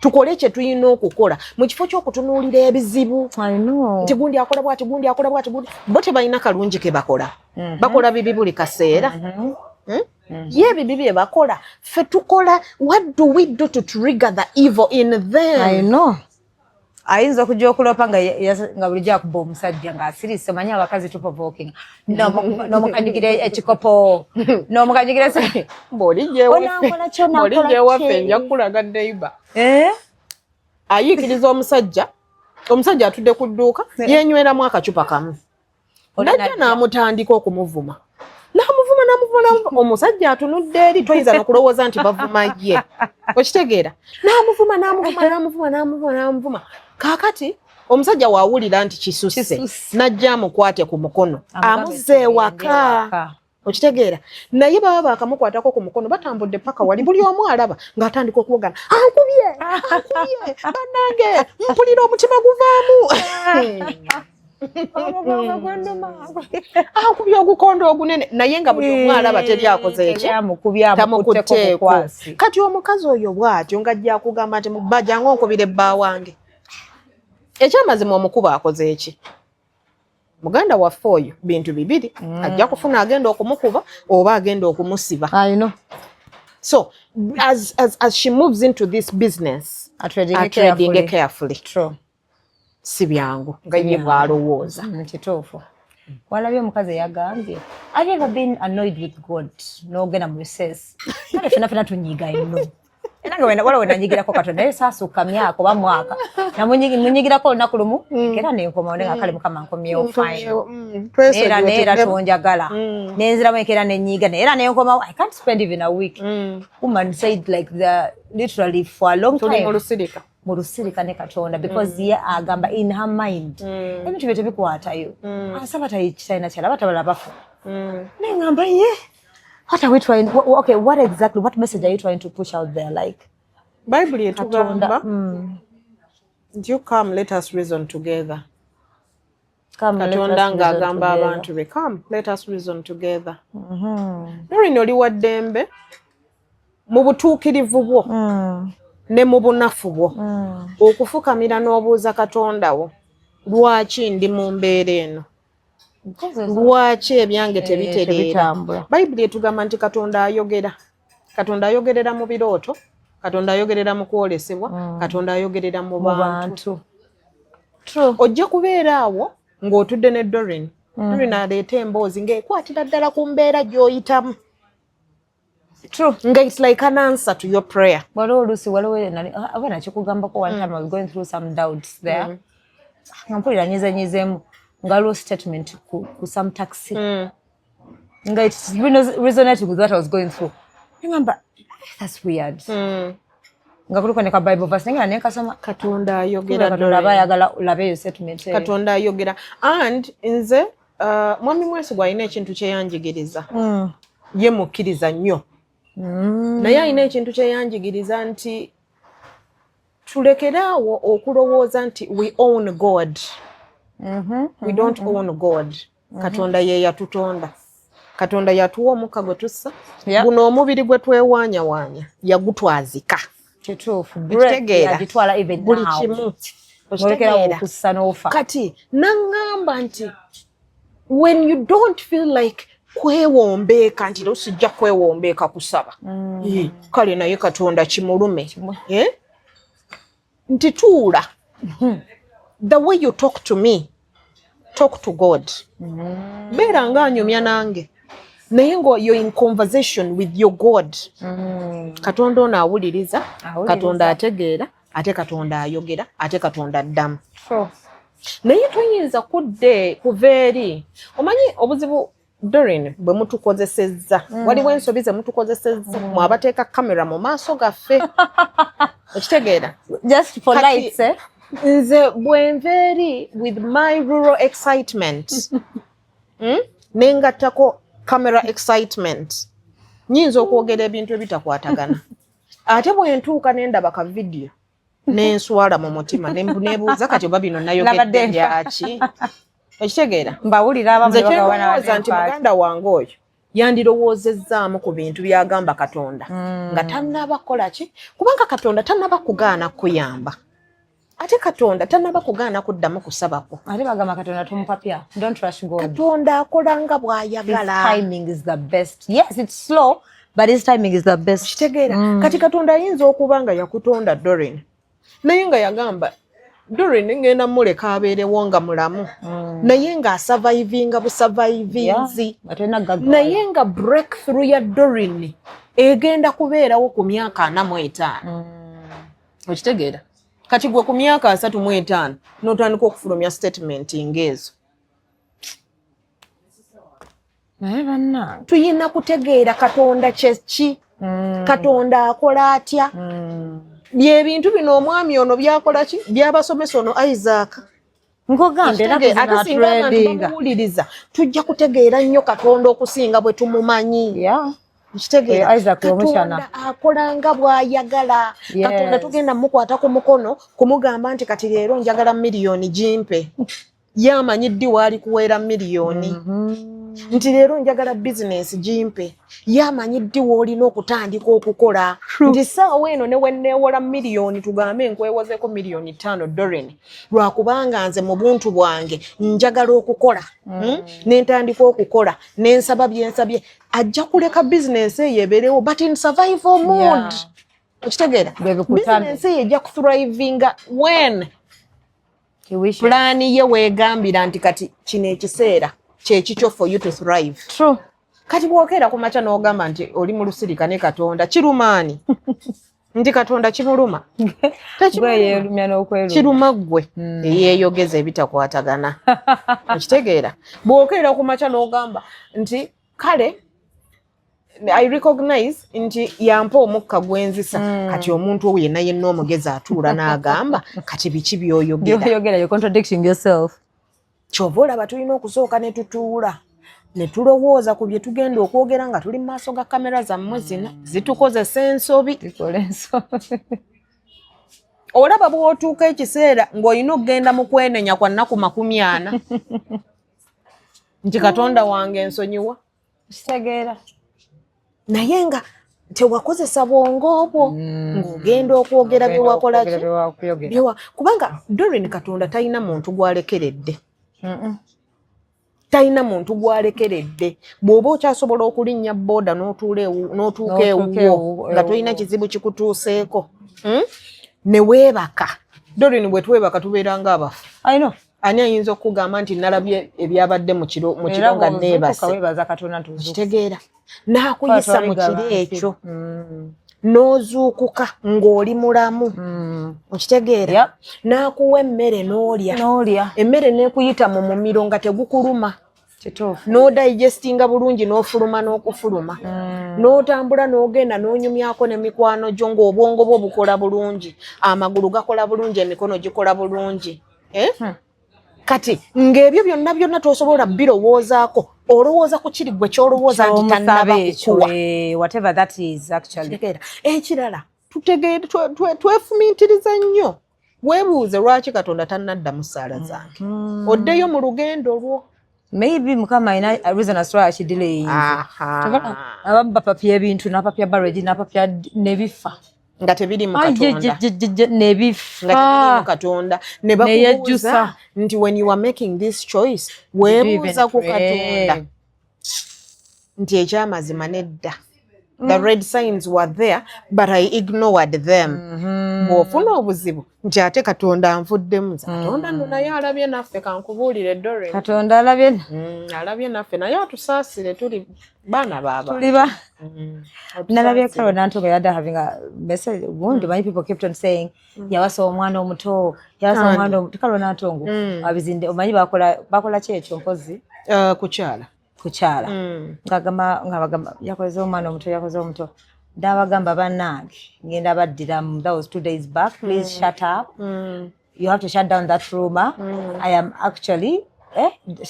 Tukole kye tulina okukola mu kifo ky'okutunuulira ebizibu I know. nti gundi akola bwati, gundi akola bwati, gundi. Bo tebalina kalungi ke bakola, bakola bibi buli kaseera. Ye ebibi bye bakola, ffe tukola, what do we do to trigger the evil in them? I know. Ayinza okujja okulopa nga nga bulijjo akuba omusajja ng'asirise. Omanyi abakazi tuprovoking, n'omukanyigira ekikopo, n'omukanyigira Onankola ki, onankola Bw'olijja ewaffe ki? nja kukulaga neighbor Eh? ayiikiriza omusajja. Omusajja atudde ku dduuka, yenyweramu akacupa kamu, Oli najja najja. n'amutandika okumuvuma, n'amuvuma, n'amuvuma. N'amuvuma, n'amuvuma. Omusajja atunudde eri, toyinza nokulowooza nti bavuma ye, okitegeera? N'amuvuma, n'amuvuma, n'amuvuma, n'amuvuma, n'amuvuma. Kaakati omusajja waawulira nti kisusse, Kisusse. n'ajja amukwate ku mukono, Amugambe amuzze ewaka. Ewaka. Okitegeera? Naye baba bakamukwatako ku mukono, batambudde paka wali, buli omu alaba ng'atandika okuwogana, "Ankubye, ankubye, bannange, mpulira omutima guvaamu, Omugongo gunduma." Ankubye ogukondo ogunene." Naye nga buli omu alaba teri akoze eki? Amukubye, amukutteko. Tamukutteeko. Bukwasi. Kati omukazi oyo bw'atyo ng'ajja akugamba nti, "Mubba, jangu onkubire bba wange." Ekyamazima, omukuba akoze eki? Muganda waffe oyo bintu bibiri ajja kufuna: agenda okumukuba oba agenda okumusiba. I know. So as she moves into this business, Atreading atreading carefully. carefully. True. Si byangu nga ye bw'alowooza. Kituufu. Walabye omukazi eyagambye, "Have you ever been annoyed with God?" N'ogenda mu recess, kale fena fena tunyiga nnyo, era nga wena- waliwo wenanyigirako Katonda, naye saasukka myaka oba mwaka. Munyigirako olunaku lumu, era nenkomawo, naye nga kale Mukama nkomyewo, fine. Era naye era tonjagala, nenziramu enkeera nenyiga, naye era nenkomawo. I can't spend even a week. Woman said like the literally for a long Tuli time mu lusirika. Mu lusirika ne Katonda, because ye agamba in her mind ebintu bye tebikwatayo, asaba talina kyalaba, tabala bafu. Naye ngamba ye, what are we trying, okay, what exactly, what message are you trying to push out there, like? Bayibuli Katonda etugamba nti, "You come, let us reason together." Come, let us Katonda reason ng'agamba together. abantu be, "Come, let us reason together." Nolino oli wa ddembe mu butuukirivu bwo ne mu bunafu bwo okufukamira n'obuuza Katonda wo, "Lwaki ndi mu mbeera eno? Lwaki ebyange tebitereera?" Tebitambula. Bayibuli etugamba nti Katonda ayogera. Katonda ayogerera mu birooto, Katonda ayogerera mu kwolesebwa, Katonda ayogerera mu mu bantu. Bantu. True. Ojja kubeera awo ng'otudde ne Dorin, Dorin aleeta emboozi ng'ekwatira ddala ku mbeera gy'oyitamu, True. nga it's like an answer to your prayer. Waliwo oluusi, waliwo oba nakikugambako, one time I was going through some doubts there, nga mpulira nyizenyizeemu, nga waliwo statement ku some taxi nga it's resonating with what I was going through. Ngamba, "That's weird." Nga kuliko ne ka Bible verse, naye nga nenkasoma. Katonda ayogera. Katonda aba Doreen. ayagala olabe eyo statement eyo. Katonda ayogera. And nze Mwami Mwesigwa alina ekintu kyeyanjigiriza. Ye mukkiriza nnyo, naye alina ekintu kyeyanjigiriza nti tulekeraawo okulowooza nti we own God. We don't own God. Katonda ye yatutonda, Katonda yatuwa omukka gwe tussa. Guno omubiri gwe twewaanyawaanya yagutwazika. Kituufu. Okitegeera? Yagitwala even Buli now. kimu. Olekerawo Okitegeera? okussa n'ofa. Kati naŋŋamba nti when you don't feel like kwewombeeka, nti leero sijja kwewombeeka kusaba, kale naye Katonda kimulume. Eh? Nti tuula, the way you talk to me, talk to God. Beera ng'anyumya nange, naye nga you're in conversation with your God. Katonda ono awuliriza. Awuliriza. Katonda ategeera, ate Katonda ayogera, ate Katonda addamu. True. Naye toyinza kudde kuva eri. Omanyi obuzibu, Dorin, bwe mutukozesezza, waliwo ensobi ze mutukozesezza, mwabateeka kamera mu maaso gaffe, okitegeera? Just for Kati- lights, eh? Nze bwenva eri with my rural excitement, Nengattako camera excitement, nyinza okwogera ebintu ebitakwatagana. Ate bwe ntuuka nendaba ka vidiyo, nenswala mu mutima, nebuuza, "Kati oba bino nayogedde Nabadde nfa. byaki?" Okitegeera? Mbawulira abamu Nze ne bagamba, kyendowooza nti "Nabadde muganda wange oyo yandirowoozezaamu ku bintu byagamba Katonda nga tannaba kukola ki, kubanga Katonda tannaba kugaana kuyamba, ate Katonda tannaba kugaana kuddamu kusabako. Ate bagamba Katonda tumupapya. Don't rush God. Katonda akola nga His bw'ayagala. timing is the best. Yes, it's slow, but his timing is the best. Kitegeera? Kati Katonda ayinza okuba nga yakutonda, Dorin, naye nga yagamba, "Dorin ngenda muleka abeerewo nga mulamu, naye ng'asurvivinga busurvivinzi." Nga tolina gaggawala. Naye nga breakthrough ya Dorin egenda kubeerawo ku myaka 45. Okitegeera? Kati gwe ku myaka 35 n'otandika okufulumya statement ng'ezo. Naye bannange, Tuyina kutegeera Katonda kyeki, Katonda akola atya. Byebintu bino omwami ono byakola ki, byabasomesa ono Isaac. Nkugambye, ennaku zino Ate singa abantu atrendinga. bamuwuliriza, tujja kutegeera nnyo Katonda okusinga bwe tumumanyi. Nkitegeera. Oyo Isaac Rwomushana. Katonda akola nga bw'ayagala. Katonda tugenda mukwata ku mukono kumugamba nti kati leero njagala miliyoni gimpe. Ye amanyi ddi waali kuweera miliyoni. Nti leero njagala bizinensi gimpe. Ye amanyi ddi w'olina okutandika okukola. Nti saawa eno ne wenneewola miliyoni, tugambe nkwewozeko 5 miliyoni, Doreen, lwakubanga nze mu buntu bwange njagala okukola, Ne ntandika okukola ne nsaba byensabye, ajja kuleka bizinensi eyo ebeerewo, but in survival mode. Okitegeera? Bwe bikutamye. Bizinensi eyo ejja kuthrivinga when He wishes. pulaani ye weegambira nti kati kino ekiseera kyekikyo for you to thrive. True. Kati bw'okeera ku makya n'ogamba nti oli mu lusirika ne Katonda, kirumaani nti Katonda kimuluma? Gwe yeerumya n'okweruma. Kiruma ggwe eyeeyogeza ebitakwatagana. Okitegeera? Bw'okeera ku makya n'ogamba nti kale I recognize nti yampa omukka gwenzisa, kati omuntu owo yenna yenna omugezi atuula n'agamba, kati biki by'oyogera? By'oyogera, you're contradicting yourself. Kyova olaba tulina okusooka ne tutuula ne tulowooza ku bye tugenda okwogera nga tuli mu maaso ga kamera zammwe zino zitukozesa ensobi. Zikola ensobi. Olaba bw'otuuka ekiseera ng'olina okugenda mu kwenenya kwa nnaku 40 nti Katonda wange ensonyiwa. Kitegeera. Naye nga tewakozesa bwongo obwo ng'ogenda okwogera bye wakola ki? Byewakuyogera. Kubanga Doreen, Katonda talina muntu gwalekeredde, talina muntu gwalekeredde. Bw'oba okyasobola okulinnya booda n'otuuka N'otuuka ewuwo nga tolina ewuwo. kizibu kikutuuseeko, Ne weebaka, Doreen, bwe twebaka tubeera ng'abafu. I know. Ani ayinza okukugamba nti nalabye ebyabadde mu kiro Era nga bw'ozuukuka neebase? weebaza Katonda nti ozuukuse. Kitegeera, n'akuyisa mu kiro ekyo n'ozuukuka ng'oli mulamu. Okitegeera? N'akuwa emmere n'olya. N'olya. Emmere n'ekuyita mu mumiro nga tegukuluma. Kituufu. N'odigestinga bulungi, n'ofuluma n'okufuluma, n'otambula, n'ogenda, n'onyumyako ne mikwano gyo ng'obwongo bwo bukola bulungi, amagulu gakola bulungi, emikono gikola bulungi, eh? Kati ng'ebyo byonna byonna tosobola birowoozaako, olowooza ku kiri gwe ky'olowooza nti tannaba Ky'omusaba ekyo, kukuwa. Whatever that is actually. Kitegeera? Ekirala, tutegeere, twefumiitiriza nnyo. Weebuuze lwaki Katonda tannaddamu ssaala zange, oddeyo mu lugendo lwo. Maybe Mukama alina a reason as to why akidelayinze. Abamu bapapya ebintu, n'apapya barrage, n'apapya nebifa. Nga tebiri mu Ai, Katonda. je, je, je, je, nebifa. Nga tebiri mu Katonda ne bakubuuza Neyejjusa. nti when you are making this choice, weebuuza ku Katonda nti ekyamazima nedda, the red signs were there but I ignored them. Bw'ofuna obuzibu nti ate Katonda anvuddemu nze, Katonda nno naye alabye naffe, kankubuulire, Doreen. Katonda alabye. Alabye naffe, naye atusaasire, tuli baana baaba. Tuli ba nalabye Carol Nantongo yadde having a message gundi. Many people kept on saying yawasa omwana omuto, yawasa Ani? omwana omuto Carol Nantongo. Abizinde omanyi bakola ki ekyo mpozi? Kukyala. Kukyala. Ngagamba nga bagamba yakoze omwana omuto, yakoze omuto. Ndabagamba bannange, ngenda baddiramu. That was 2 days back. Please shut up. You have to shut down that rumor. I am actually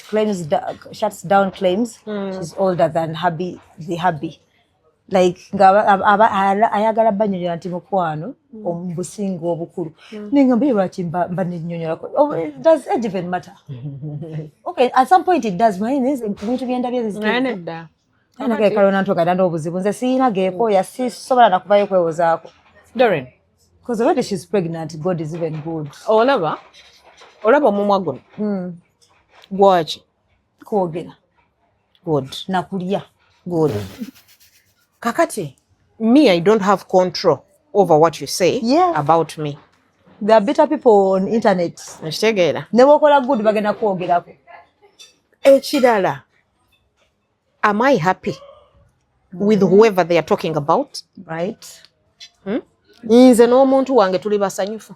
claims shuts down claims she's older than hubby, the hubby. Like nga ayagala banyonyola nti mukwano omubusinga obukulu. Nengamba ye lwaki mba nenyonyolako? Oh, does age even matter? Okay, at some point it does. Naye nze ebintu byendabye Naye nedda. Kalona ntoka n'obuzibu, nze siyina geekooya, sisobola nakuvayo kwewozaako. Doreen. Because already she's pregnant. God is even good. Olaba omumwa guno gwaki? Kwogera. Good. Nakulya. Good. Kakati me, I don't have control over what you say about me. There are bitter people on internet. Ekitegeera? Ne bwokola good, bagenda kwogerako. Ekirala, am I happy with whoever they are talking about? Right. Nze n'omuntu wange tuli basanyufu?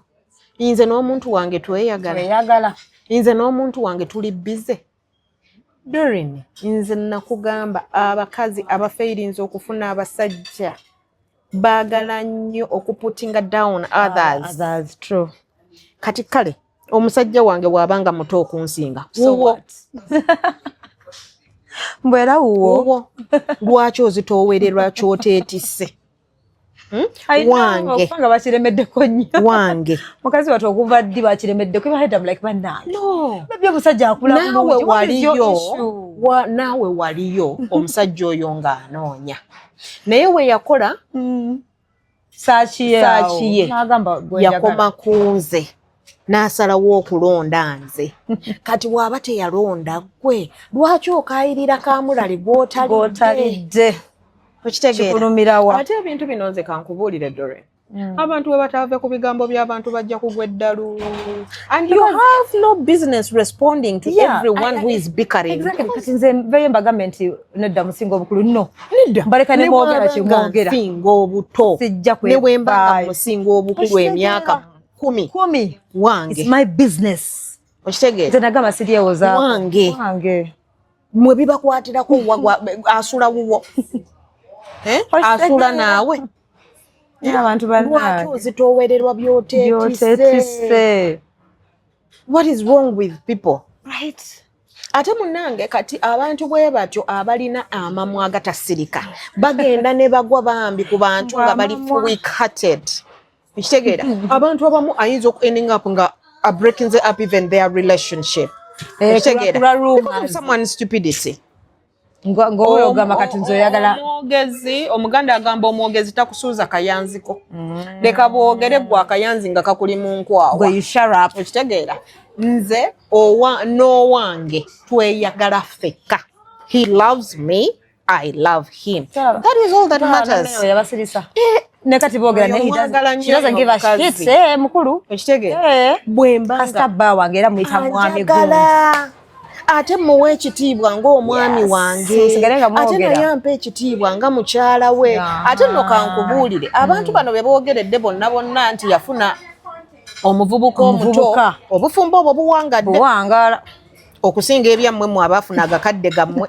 Nze n'omuntu wange tweyagala? Tweyagala. Nze n'omuntu wange tuli busy? Doreen, nze nakugamba abakazi abafeirinze okufuna abasajja baagala nnyo okuputtinga down others. Others, true. Kati kale omusajja wange bw'abanga muto okunsinga, So wuwo. what? Mbwera wuwo. Wuwo, lwaki ozitoowererwa kyoteetisse? I know, Wange. okubanga bakiremeddeko nnyo. Wange. Mukazi wattu okuva ddi bakiremeddeko, I'm like, bannange, No. maybe omusajja akula Naawe bulungi. What is your waliyo issue? naawe waliyo omusajja oyo ng'anoonya, naye we yakola Search ye awo. Search ye. N'agamba gwe njagala. Yakoma ku nze n'asalawo okulonda nze. Kati bw'aba teyalonda ggwe, lwaki okaayirira kamulali gw'otalidde? Gw'otalidde. Okitegeera? Kikulumirawa? Ate ebintu bino nze kankubuulire, Dore, abantu bwe bataave ku bigambo by'abantu bajja kugwa eddalu, and you have no business responding to everyone who is bickering. Exactly. Kati nze nveyo mbagambe nti nedda, musinga obukulu, no. Nedda. Mbaleka ne Ne mwogera bw'aba nga kyemwogera. nsinga obuto, Sijja ne bwe mba nga kwefaayo. musinga obukulu Okitegeera? emyaka 10, 10. Wange. It's my business. Okitegeera? Nze nagamba siryewozaako. Wange. Wange. Mwe bibakwatirako asula wuwo. Eh? Asula naawe. Naye abantu Lwaki bannange. ozitoowererwa by'oteetisse? By'oteetisse. What is wrong with people? Right. Ate munnange, kati abantu bwe batyo abalina amamwa agatasirika bagenda ne bagwa bambi ku bantu nga bali Amamwa. weak hearted. Ekitegeera, abantu abamu ayinza oku ending up nga breaking up even their relationship. Eh, Ekitegeera? kulwa rumors. Because of someone's stupidity. Ng'owe ogamba kati nze oyagala. Omwogezi omuganda agamba, omwogezi takusuuza kayanziko. Leka bwogere gwe akayanzi nga kakuli mu nkwawa. Gwe you shut up. Okitegeera? Nze owa n'owange tweyagala ffekka. He loves me, I love him. That is all that matters. Yabasirisa ne kati boogera naye he Oyo mwagala doesn't- nnyo she doesn't give a omukazi. shit. Eh, mukulu. Okitegeera? Eh. Bwe mba Kasita nga bba wange era muyita mwami gundi. anjagala, ate muwe ekitiibwa ng'omwami Yes. wange, Musigale nga ate mwogera. naye ampa ekitiibwa nga mukyala we. Ate nno kankubuulire, abantu bano be boogeredde bonna bonna nti yafuna omuvubuka omuto, Omuvubuka. obufumbo obwo buwangadde Buwangaala. okusinga ebyammwe mmwe abaafuna agakadde gammwe.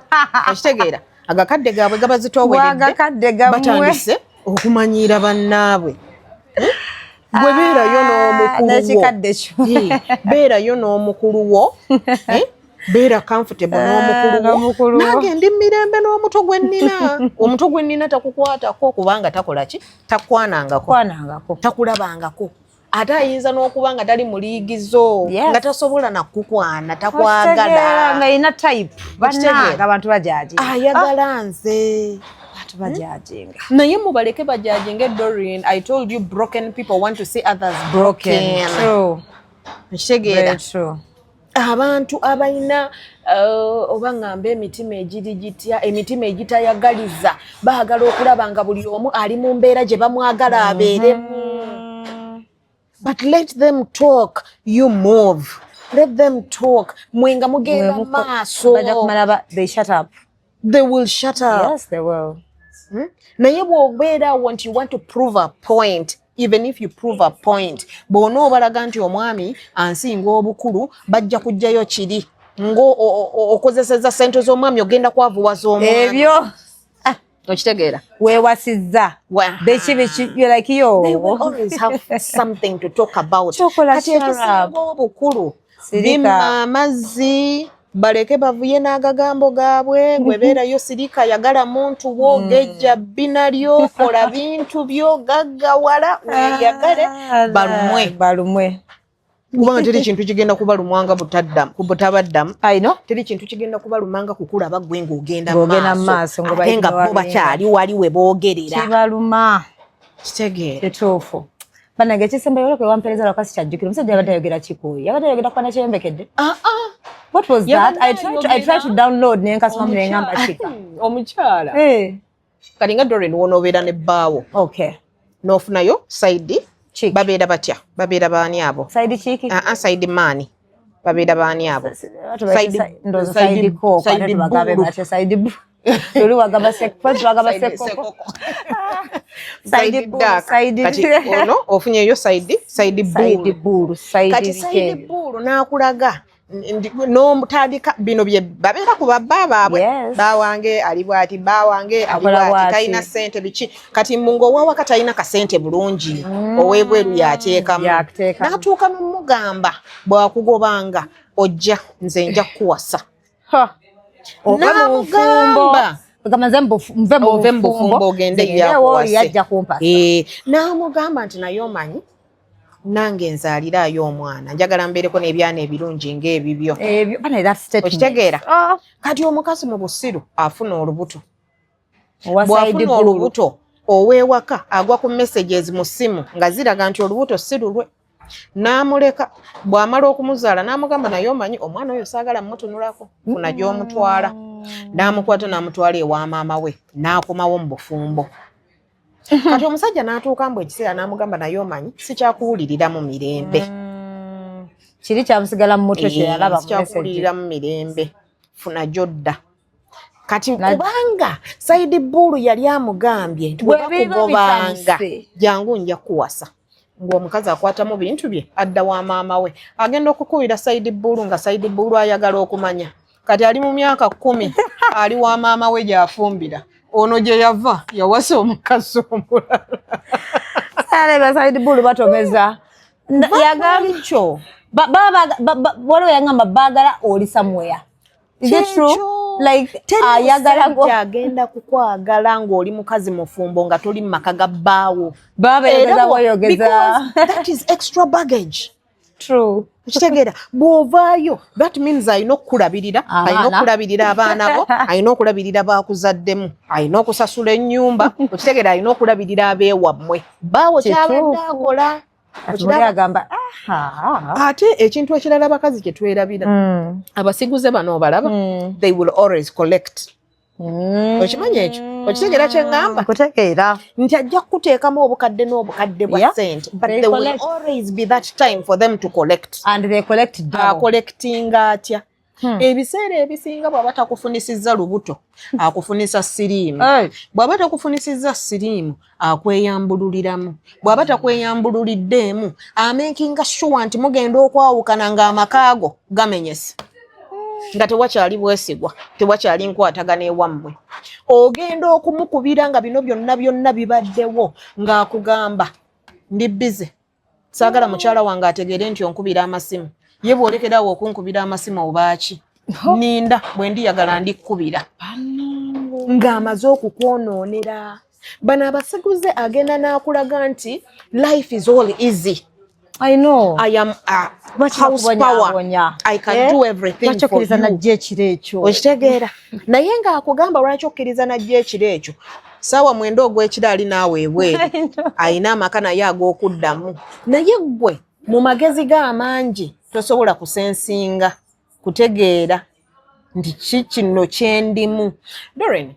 Okitegeera? Agakadde gaabwe gabazitooweredde, Bw'agakadde gammwe. batandise okumanyiira bannaabwe. Gwe beerayo n'omukulu wo. N'ekikadde kyo. Eh, beerayo n'omukulu wo. Eh, beera comfortable n'omukulu wo. N'omukulu wo. Nange ndi mirembe n'omuto gwe nnina. Omuto gwe nnina takukwatako kubanga takola ki? Takwanangako. Kwanangako. Takulabangako, ate ayinza n'okuba nga tali mu liigizo, nga tasobola nakukwana, Okitegeera, takwagala. nga erina type. Bannange, abantu bajudginga. Ayagala nze. Abantu bajudginga. Naye mubaleke bajudginge. Doreen, I told you, broken people want to see others broken. True. Okitegeera? Very true. Abantu abalina oba ŋŋamba emitima egiri gitya, emitima egitayagaliza, baagala okulaba nga buli omu ali mu mbeera gye bamwagala abeeremu. But let them talk, you move. Let them talk, mwe nga mugenda maaso. Bajja kumala they shut up. They will shut up. Yes, they will. Naye bw'obeera awo nti you want to prove a point, even if you prove a point, bw'ona obalaga nti omwami ansinga obukulu, bajja kuggyayo kiri ng'okozeseza ssente z'omwami ogenda kwavuwaza omwami. Ebyo. Okitegeera? Weewasizza. Biki biki, you're like, yo. They will always have something to talk about. Kyokola, Kati shut up. ekisinga obukulu, Sirika. bimma amazzi, baleke bavuye n'agagambo gaabwe. Gwe beerayo, sirika, yagala muntu wo, gejja bbina lyo, kola bintu byo, gaggawala, weeyagale, balumwe. Balumwe. Kubanga teri kintu kigenda kubalumwanga butaddamu butabaddamu. I know. Teri kintu kigenda kubalumanga kukulaba gwe ng'ogenda Ng'ogenda mu maaso, maaso, ate nga bo bakyali wali we boogerera. Kibaluma. Kitegeera? Kituufu. Bannange, ekisembayo, olwo wampeereza lwakasi kyajjukira, omusajja yabadde ayogera kikuuyi, yabadde ayogera kwana kyeyombekedde. Ah, ah. What was that? Yabadde I tried to download naye nkasoma ne ngamba kika. Omukyala Eh, kati nga Doreen, wonoobeera ne bbaawo, n'ofunayo side Chick. Babeera batya? Babeera baani abo? Side chick. Aa, side man babeera baani abo? Ndowooza side cock, ate tubagambe batya side bu? Luli wagamba first wagamba sekoko. Side bull, dark. side Kati ono ofunyeyo side side bull. bull, side Kati side bikende. bull n'akulaga N'omutandika bino bye babeera ku babba baabwe. Bawange ali bwati, bawange ali Akola bwati, bw'ati. Talina ssente, biki. Kati mungu owawaka talina kasente bulungi, ow'ebweru yateekamu. Yateekamu. N'atuuka n'omugamba, bwakugobanga ojja, nze nja kukuwasa. Ove mu bufumbo. N'amugamba. Ogamba nze nve mu Ove mu bufumbo ogende nze ngende wooli yakuwase. Yajja kumpasa. Eh, n'amugamba nti naye omanyi nange nzaaliraayo omwana, njagala mbeereko n'ebyana ebirungi ng'ebibyo. Ebyo bana, that statement. Okitegeera? Ah. Kati omukazi mu busiru afuna olubuto. Owa side Bw'afuna bulu. olubuto, ow'ewaka agwa ku messages mu ssimu nga ziraga nti olubuto si lulwe. N'amuleka, bw'amala okumuzaala n'amugamba, naye omanyi omwana oyo saagala mmutunulako, funa gy'omutwala. N'amukwata n'amutwala ewa maama we, n'akomawo mu bufumbo. Kati omusajja n'atuuka mbu ekiseera n'amugamba, naye omanyi sikyakuwuliriramu mirembe. Kiri kyamusigala mu mutwe kye yalaba mu message. Sikyakuwuliriramu mirembe, funa gy'odda. Kati kubanga side bull yali amugambye nti bwe Bwe biba bakugobanga bitandise. jangu nja kuwasa, ng'omukazi akwatamu bintu bye adda wa maama we. Agenda okukubira side bull nga side bull ayagala okumanya kati ali mu myaka 10 ali wa maama we gy'afumbira, ono gye yava yawasa omukazi omulala. Aleba side bull batomeza. Yagamba Kyo. Waliwo yagamba baagala oli somewhere. Is it true? Kyekyo. Like Teri ayagala musajja agenda kukwagala ng'oli mukazi mufumbo nga toli mu maka ga bbaawo. Baba Era yogeza bw'oyogeza. Because that is extra baggage. True. Okitegeera? Bw'ovaayo, that means alina okukulabirira, Abaana. alina okulabirira abaana bo, alina okulabirira bakuzaddemu, alina okusasula ennyumba. Okitegeera? Alina okulabirira abeewammwe, baawo kyabadde Kituufu. akola. Kati muli agamba aha. Ate ekintu ekirala abakazi kye twerabira, abasiguze bano obalaba, they will always collect. Okimanyi ekyo? Okitegeera kye ŋŋamba? Kutegeera. Nti ajja kukuteekamu obukadde n'obukadde bwa ssente, but They there will collect. always be that time for them to collect. And they collect double. Acollectinga atya? Ebiseera ebisinga bw'aba takufunisizza lubuto, akufunisa siriimu. Hey. Bw'aba takufunisizza siriimu, akweyambululiramu. Bw'aba takweyambululiddeemu, amakinga sure nti mugenda okwawukana ng'amakaago gamenyese, nga tewakyali bwesigwa, tewakyali nkwatagana ewammwe. Ogenda okumukubira nga bino byonna byonna bibaddewo, ng'akugamba ndi busy, saagala mukyala wange ategeere nti onkubira amasimu. Ye bw'olekerawo okunkubira amasimu obaaki, ninda bwe ndiyagala ndikkubira, ng'amaze okukwonoonera. Bano abasiguze agenda n'akulaga nti life is all easy. I know. I am a Lwaki house power. bakubonyaabonya? I can Eh? do everything Lwaki for okkiriza you. najja ekiro ekyo? Okitegeera? Naye ng'akugamba lwaki okkiriza najja ekiro ekyo, saawa 9 ogw'ekiro ali naawe ebweru, ayina amaka naye ag'okuddamu. Naye ggwe mu magezi ge amangi tosobola kusensinga kutegeera nti ki kino kyendimu. Doren,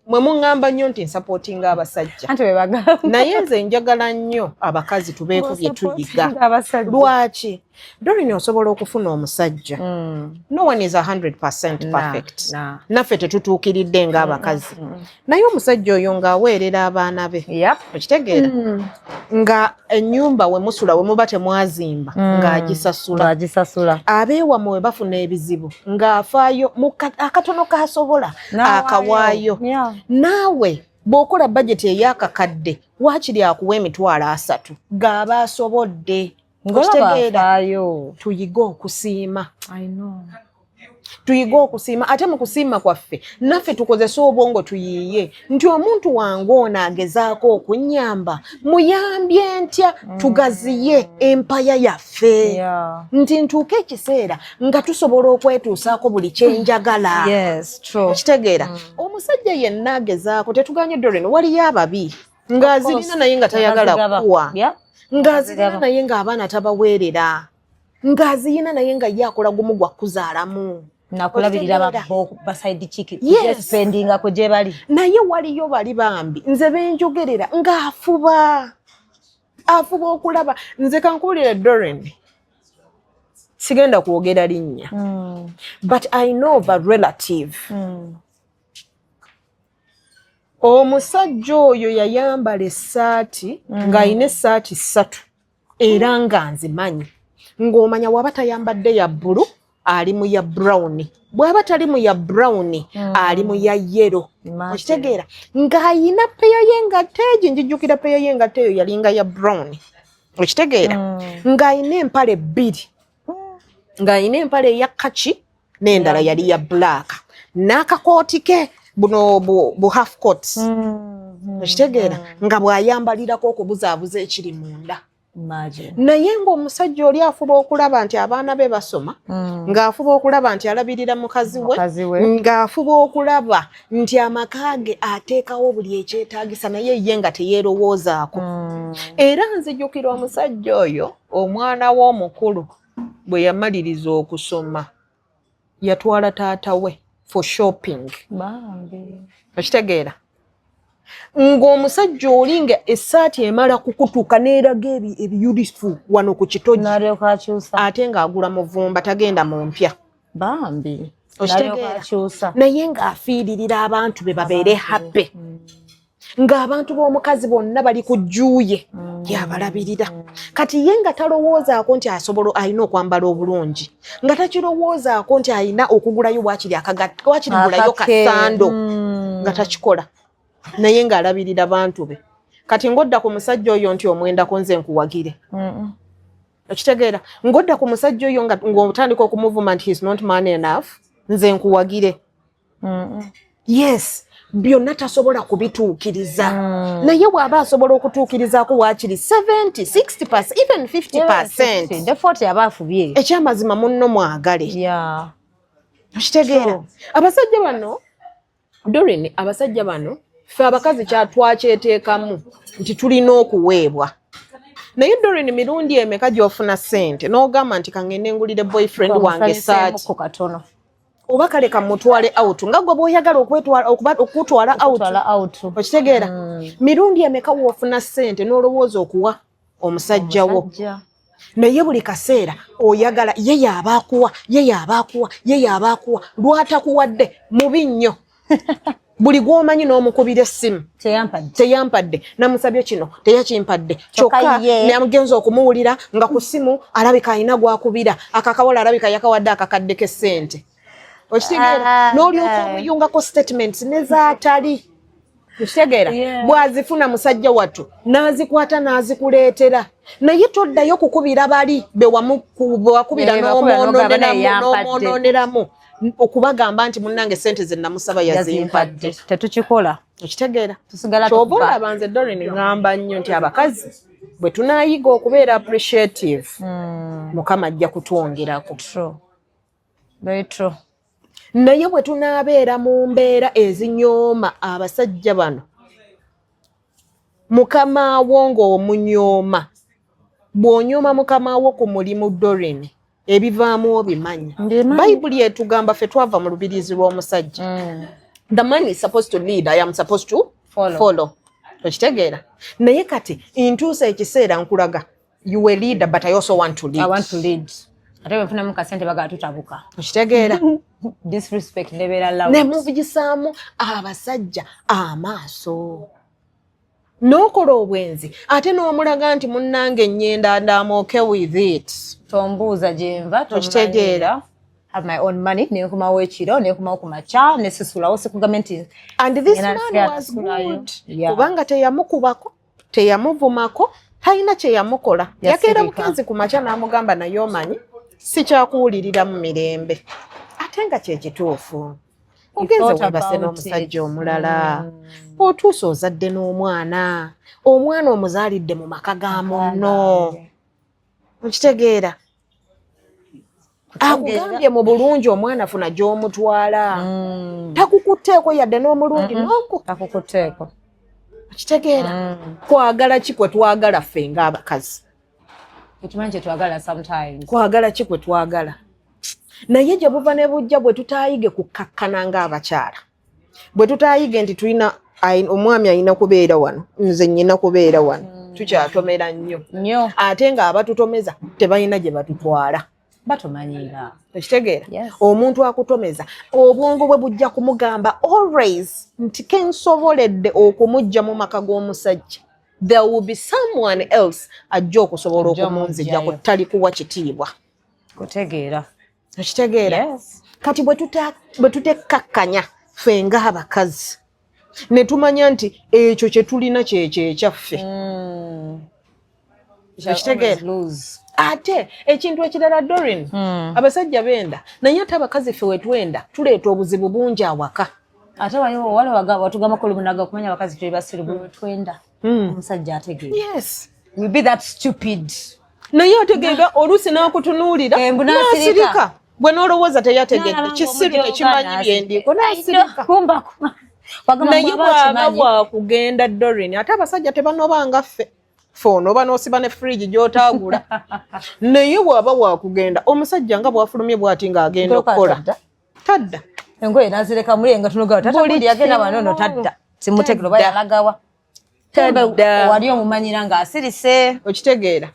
mwe muŋŋamba nnyo nti nsupportinga abasajja. Anti bwe bagamba. Naye nze njagala nnyo abakazi tubeeko bye tuyiga. Abasajja. Lwaki, Dorin? Osobola okufuna omusajja, no one is 100% perfect. Nah. Naffe tetutuukiridde ng'abakazi, naye omusajja oyo ng'aweerera abaana be. Okitegeera? Nga ennyumba we musula, we muba temwazimba, ng'agisasula. Ng'agisasula. Abeewammwe we bafuna ebizibu ng'afaayo mu akatono k'asobola N'awaayo. akawaayo. Naawe bw'okola bajeti ey'akakadde, waakiri akuwa 30,000 g'aba asobodde. Ng'olaba Okitegeera? afaayo. Tuyige okusiima. I know. Tuyige okusiima, ate mu kusiima kwaffe naffe tukozese obwongo, tuyiiye nti omuntu wange ono agezaako okunnyamba, muyambye ntya tugaziye empaya yaffe, nti ntuuke ekiseera nga tusobola okwetuusaako buli kyenjagala. Yes, true. Okitegeera? Omusajja yenna agezaako, tetuganye Dorin, waliyo ababi ng'azirina naye nga tayagala Abazigaba. kuwa, ng'azirina Azigaba. naye ng'abaana tabaweerera, ng'aziyina naye nga ye akola gumu gwa kuzaalamu. Nakulabirira. Okitegeera? Ba side chick. Yes. Spendinga ku gye bali. Naye waliyo bali bambi nze benjogerera ng'afuba, afuba okulaba. Nze kankuwulire Dorin, sigenda kwogera linnya, but I know of a relative. Omusajja oyo yayambala essaati ng'alina essaati ssatu, era nga nzimanyi ng'omanya waba tayambadde ya bbulu, Ali mu ya brown, bw'aba tali mu ya brown, ali mu ya yellow. Imagine. Okitegeera, ng'ayina peya y'engatto egi. Njijjukira peya y'engatto eyo yalinga ya brown. Okitegeera, ng'ayina empale bbiri, ng'ayina empale eya kaki n'endala yali ya black, n'akakooti ke buno bu half coats. Okitegeera, nga bw'ayambalirako okubuzaabuza ekiri munda. Imagine. Naye ng'omusajja oli afuba okulaba nti abaana be basoma, ng'afuba okulaba nti alabirira mukazi we, Mukazi we. ng'afuba okulaba nti amaka ge ateekawo buli ekyetaagisa, naye ye nga teyeerowoozaako. Era nzijukira omusajja oyo, omwana we omukulu bwe yamaliriza okusoma, yatwala taata we for shopping. Bambi. Okitegeera, ng'omusajja oli nga essaati emala kukutuka n'eraga ebiyulifu wano ku kitogi. N'alyoka akyusa. Ate ng'agula muvumba, tagenda mu mpya. Bambi. Okitegeera? N'alyoka akyusa. Naye ng'afiiririra abantu be babeere happy, ng'abantu b'omukazi bonna bali ku jjuuye, yabalabirira. Kati ye nga talowoozaako nti asobola, alina okwambala obulungi, nga takirowoozaako nti alina okugulayo waakiri akagatta, waakiri gulayo Akake. Kasando nga takikola, naye ng'alabirira bantu be. Kati ng'odda ku musajja oyo nti omwendako, nze nkuwagire? Okitegeera, ng'odda ku musajja oyo nga ng'otandika okumuvuma nti he's not man enough, nze nkuwagire? Yes, byonna tasobola kubituukiriza, naye bw'aba asobola okutuukirizaako waakiri 70, 60, even 50. The 40 aba afubye. Ekyamazima, munno mwagale. Okitegeera, abasajja bano, Dorin, abasajja bano, ffe abakazi kyatwakyeteekamu nti tulina okuweebwa. Naye Dorin, mirundi emeka gy'ofuna ssente n'ogamba nti kaŋŋende ngulire boyfriend wange essaati? Omusanyiseemuko katono. Oba kale kamutwale out nga gwe bw'oyagala okutwala out. Okutwala out. Okitegeera, mirundi emeka w'ofuna ssente n'olowooza okuwa omusajja wo? Omusajja. Naye buli kaseera oyagala ye yaaba akuwa, ye yaaba akuwa, ye yaaba akuwa. Lwatakuwadde mubi nnyo. Buli gw'omanyi n'omukubira essimu. Teyampadde. Teyampadde, namusabye kino teyakimpadde. Kyokka kyokka ye- namugenza okumuwulira nga ku ssimu alabika alina gwakubira, akakawala alabika yakawadde akakadde k'essente. Okitegeera, n'olyoka omuyungako statements nezaatali. Okitegeera, bw'azifuna musajja wattu n'azikwata n'azikuleetera, naye toddayo kukubira bali bewakubira Eh, bakubira n'ogamba naye yampadde. n'omwonooneramu okubagamba nti munnange sente ze namusaba yazimpadde. Yazimpadde. Tetukikola. Okitegeera, Tusigala kyova tukuba. olaba nze Dorin ŋŋamba nnyo nti abakazi bwe tunaayiga okubeera appreciative, Mukama ajja kutwongerako. True. Very true. Naye bwe tunaabeera mu mbeera ezinyooma abasajja bano, mukama wo ng'omunyooma, bw'onyooma mukama wo ku mulimu, Dorin, ebivaamu obimanyi. Mbimanyi. Bayibuli etugamba ffe twava mu lubiriizi lw'omusajja. The man is supposed to lead, I am supposed to Follow. follow. Okitegeera, naye kati ntuusa ekiseera nkulaga, you a leader, but I also want to lead. I want to lead. Ate bwe nfunamu kasente bagala tutabuka. Okitegeera? Disrespect nebeera loud. Ne mubigisaamu abasajja amaaso, n'okola obwenzi ate n'omulaga nti munnange nnyenda and I'm okay with it. Tombuuza gyenva. Okitegeera? Have my own money, nenkomawo ekiro, nenkomawo ku makya, nesisulawo, sikugambe nti And this Ngenda man was kusulayo. good, kubanga teyamukubako, teyamuvumako, talina kye yamukola. Yasirika. Yakeera bukenzi ku makya n'amugamba, naye omanyi sikyakuwulirira mu mirembe, ate nga kyekituufu. Ogenze webase n'omusajja omulala, otuuse ozadde n'omwana, omwana omuzaalidde mu maka ga munno. Okitegeera, akugambye mu bulungi omwana funa gy'omutwala, takukutteeko yadde n'omulundi n'oku. Takukuteeko. Okitegeera, kwagala ki kwe twagala ffe ng'abakazi? Ekimanyi kyetwagala sometimes. Kwagala ki kwe twagala? Naye gye buva ne bujja, bwe tutaayige kukkakkana ng'abakyala, bwe tutaayige nti tulina omwami alina kubeera wano, nze nnyina kubeera wano, tukyatomera nnyo. Nnyo. Ate ng'abatutomeza tebalina gye batutwala. Batumanyiira. Okitegeera? Yes. Omuntu akutomeza, obwongo bwe bujja kumugamba always nti kensoboledde okumujja mu maka g'omusajja, there will be someone else ajja okusobola Ajja okumunzijjako. omuggyayo. Tali kuwa kitiibwa. Kutegeera. Okitegeera? Yes. Kati bwe tutekkakkanya ffe ng'abakazi ne tumanya nti ekyo kye tulina kyekyo ekyaffe. Shall Okitegeera? always lose. Ate ekintu ekirala, Dorin, abasajja benda, naye ate abakazi ffe wetwenda tuleeta obuzibu bungi awaka. Ate waliwo wali watugambako olumu kumanya abakazi tuli basiru, buli twenda omusajja ategeera. Yes. We be that stupid. Naye otegeera, oluusi n'akutunuulira Eh, mbu n'asirika. n'asirika, bwe n'olowooza teyategedde, kisiru tekimanyi byendiiko, n'asirika. Naye bw'aba bwakugenda, Dorin, ate abasajja tebanobanga ffe, ffe onoba n'osiba ne fridge gy'otaagula, naye bw'aba wakugenda, omusajja nga bw'afulumye bw'ati ng'agenda okukola, tadda. Engoye nazireka muli nga tunoga tata Buli gundi yagenda kimu. wano no tadda, simutegere oba Tadda. yalagawa. Tadda. Wali omumanyira ng'asirise. Okitegeera?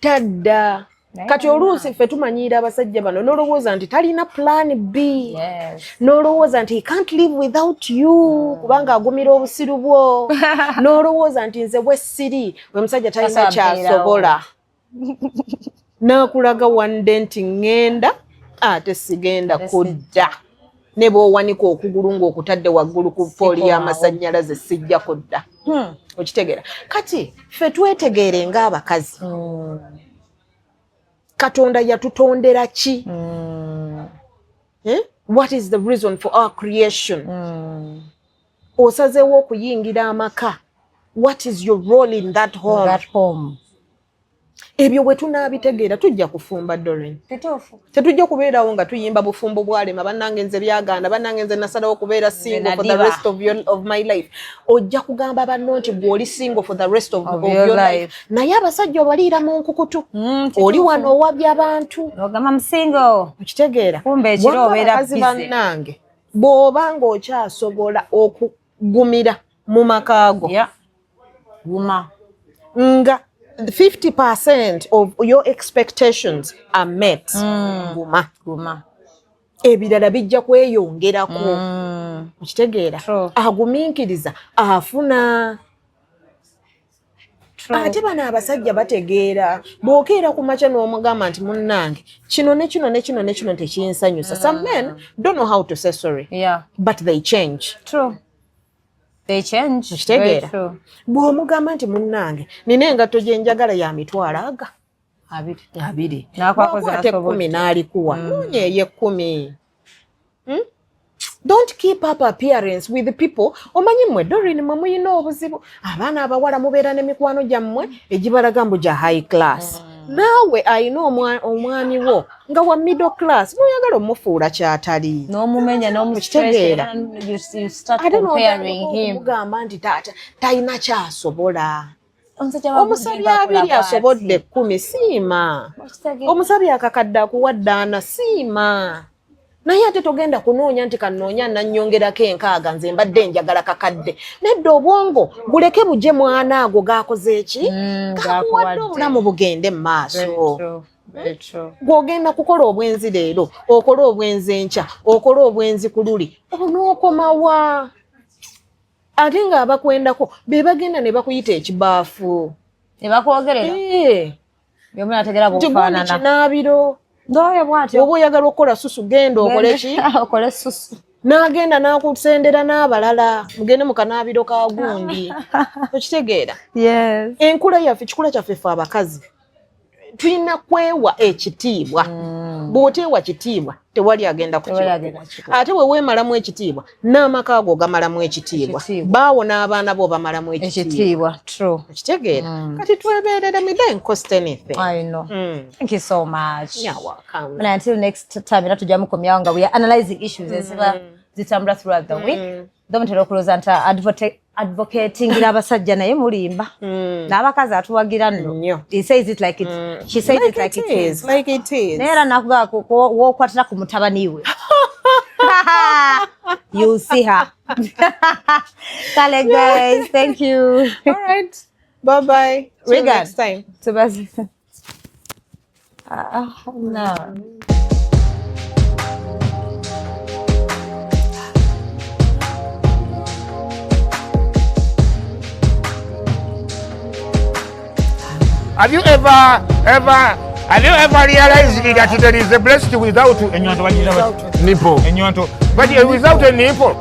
Tadda. Naye Kati oluusi ffe tumanyiira abasajja bano n'olowooza nti talina plan B, Yes. n'olowooza nti he can't live without you, kubanga agumira obusiru bwo, n'olowooza nti nze bwe siri we musajja talina Tasobola. Kyasobola n'akulaga one day nti ŋŋenda, ate sigenda Ate kudda, ne bw'owanika okugulu ng'okutadde waggulu ku pooli Sikomawo. y'amasannyalaze, sijja kudda. Okitegeera? Kati ffe twetegeere ng'abakazi, Katonda yatutondera ki? Eh? What is the reason for our creation? Osazeewo okuyingira amaka, what is your role in that home? That home. Ebyo bwe tunaabitegeera tujja kufumba, Dorin. Kituufu. Tetujja kubeerawo nga tuyimba bufumbo bwalema, bannange nze byagaana, bannange nze nasalawo okubeera single for the nadiba. rest of my life. Ojja kugamba banno nti gwe oli single for the rest Of of your your life. life, naye abasajja obaliira mu nkukutu, Kituufu. oli wano owabya abantu. Ogamba mu single. Okitegeera? Kumbe ekiro Wamma obeera abakazi busy. bannange, bw'oba ng'okyasobola okugumira mu maka go, Yeah. Guma. nga 50% of your expectations are met, guma. Guma. Ebirala bijja kweyongerako. Okitegeera? True. Agumiikiriza afuna. True. Ate bano abasajja bategeera. Bw'okeera ku makya n'omugamba nti munnange kino ne kino ne kino ne kino tekinsanyusa, some men don't know how to say sorry, but they change. True. They change. Okitegeera? Very true. Bw'omugamba nti munnange nina engatto gye njagala ya mitwalo aga 20. 20, N'akwakoze bw'akwata asobodde. 10 n'alikuwa, noonya ey'ekkumi. Don't keep up appearance with the people. Omanyi mmwe, Dorin, mwe muyina obuzibu, abaana abawala mubeera n'emikwano gyammwe egibalaga mbu gya high class, naawe ayina omwami wo nga wa middle class, noyagala omufuula kyatali. N'omumenya. Okitegeera? N'omu, you start Ate comparing him. n'omugamba nti taata talina kyasobola. Omusajja wa Omusabye Gundi 20, akola asobodde bw'ati. 10, siima. Okitegeera? Omusabye akakadde, akuwadde 4, siima. Naye ate togenda kunoonya nti kanoonya nannyongerako 60, nze mbadde njagala kakadde. Nedda, obwongo buleke buje mwana ago gakoze eki, gakuwadde, Gakuwadde. obulamu bugende mu Very maaso. true. Very true. Gw'ogenda kukola obwenzi leero, okole obwenzi enkya, okole obwenzi ku luli, onookomawa? Ate ng'abakwendako be bagenda ne bakuyita ekibaafu. Ne bakwogerera. Eh, Byomuna ategera nti gundi bw'ofaanana. kinaabiro. Ng'oyo bw'atyo. Oba oyagala okukola susu, genda okole ki? Okole susu. N'agenda n'akusendera n'abalala, mugende mu kanaabiro ka gundi. Okitegeera? Yes. Enkula yaffe, kikula kyaffe ffe abakazi, tulina kwewa ekitiibwa. Bw'oteewa kitiibwa, tewali agenda Tewali agenda kukikuwa. kukikuwa. Ate bwe weemalamu ekitiibwa, n'amaka ago gamalamu ekitiibwa, Ekitiibwa. baawo n'abaana bo bamalamu ekitiibwa. Ekitiibwa. True. Okitegeera? Kati twebeereremu, it doesn't cost anything. I know. Thank you so much. You're welcome. And until next time, era tujja mukomyawo nga we are analyzing issues eziba zitambula throughout the week. Though mutera okulowooza nti advocatingira abasajja, naye mulimba, n'abakazi atuwagira nno. Nnyo. He says it like it, she says it like it is. Like it is. Naye era nakugamba w'okwatira ku mutabani we, you'll see her. Kale guys, thank you. All right, bye bye. Till Regan. next time. Tubazi. Ah, no. Have you ever, ever, Have you ever realized that there is a blessed without ennyonto? Bagiyita bati? Nipple. Ennyonto, but without a nipple.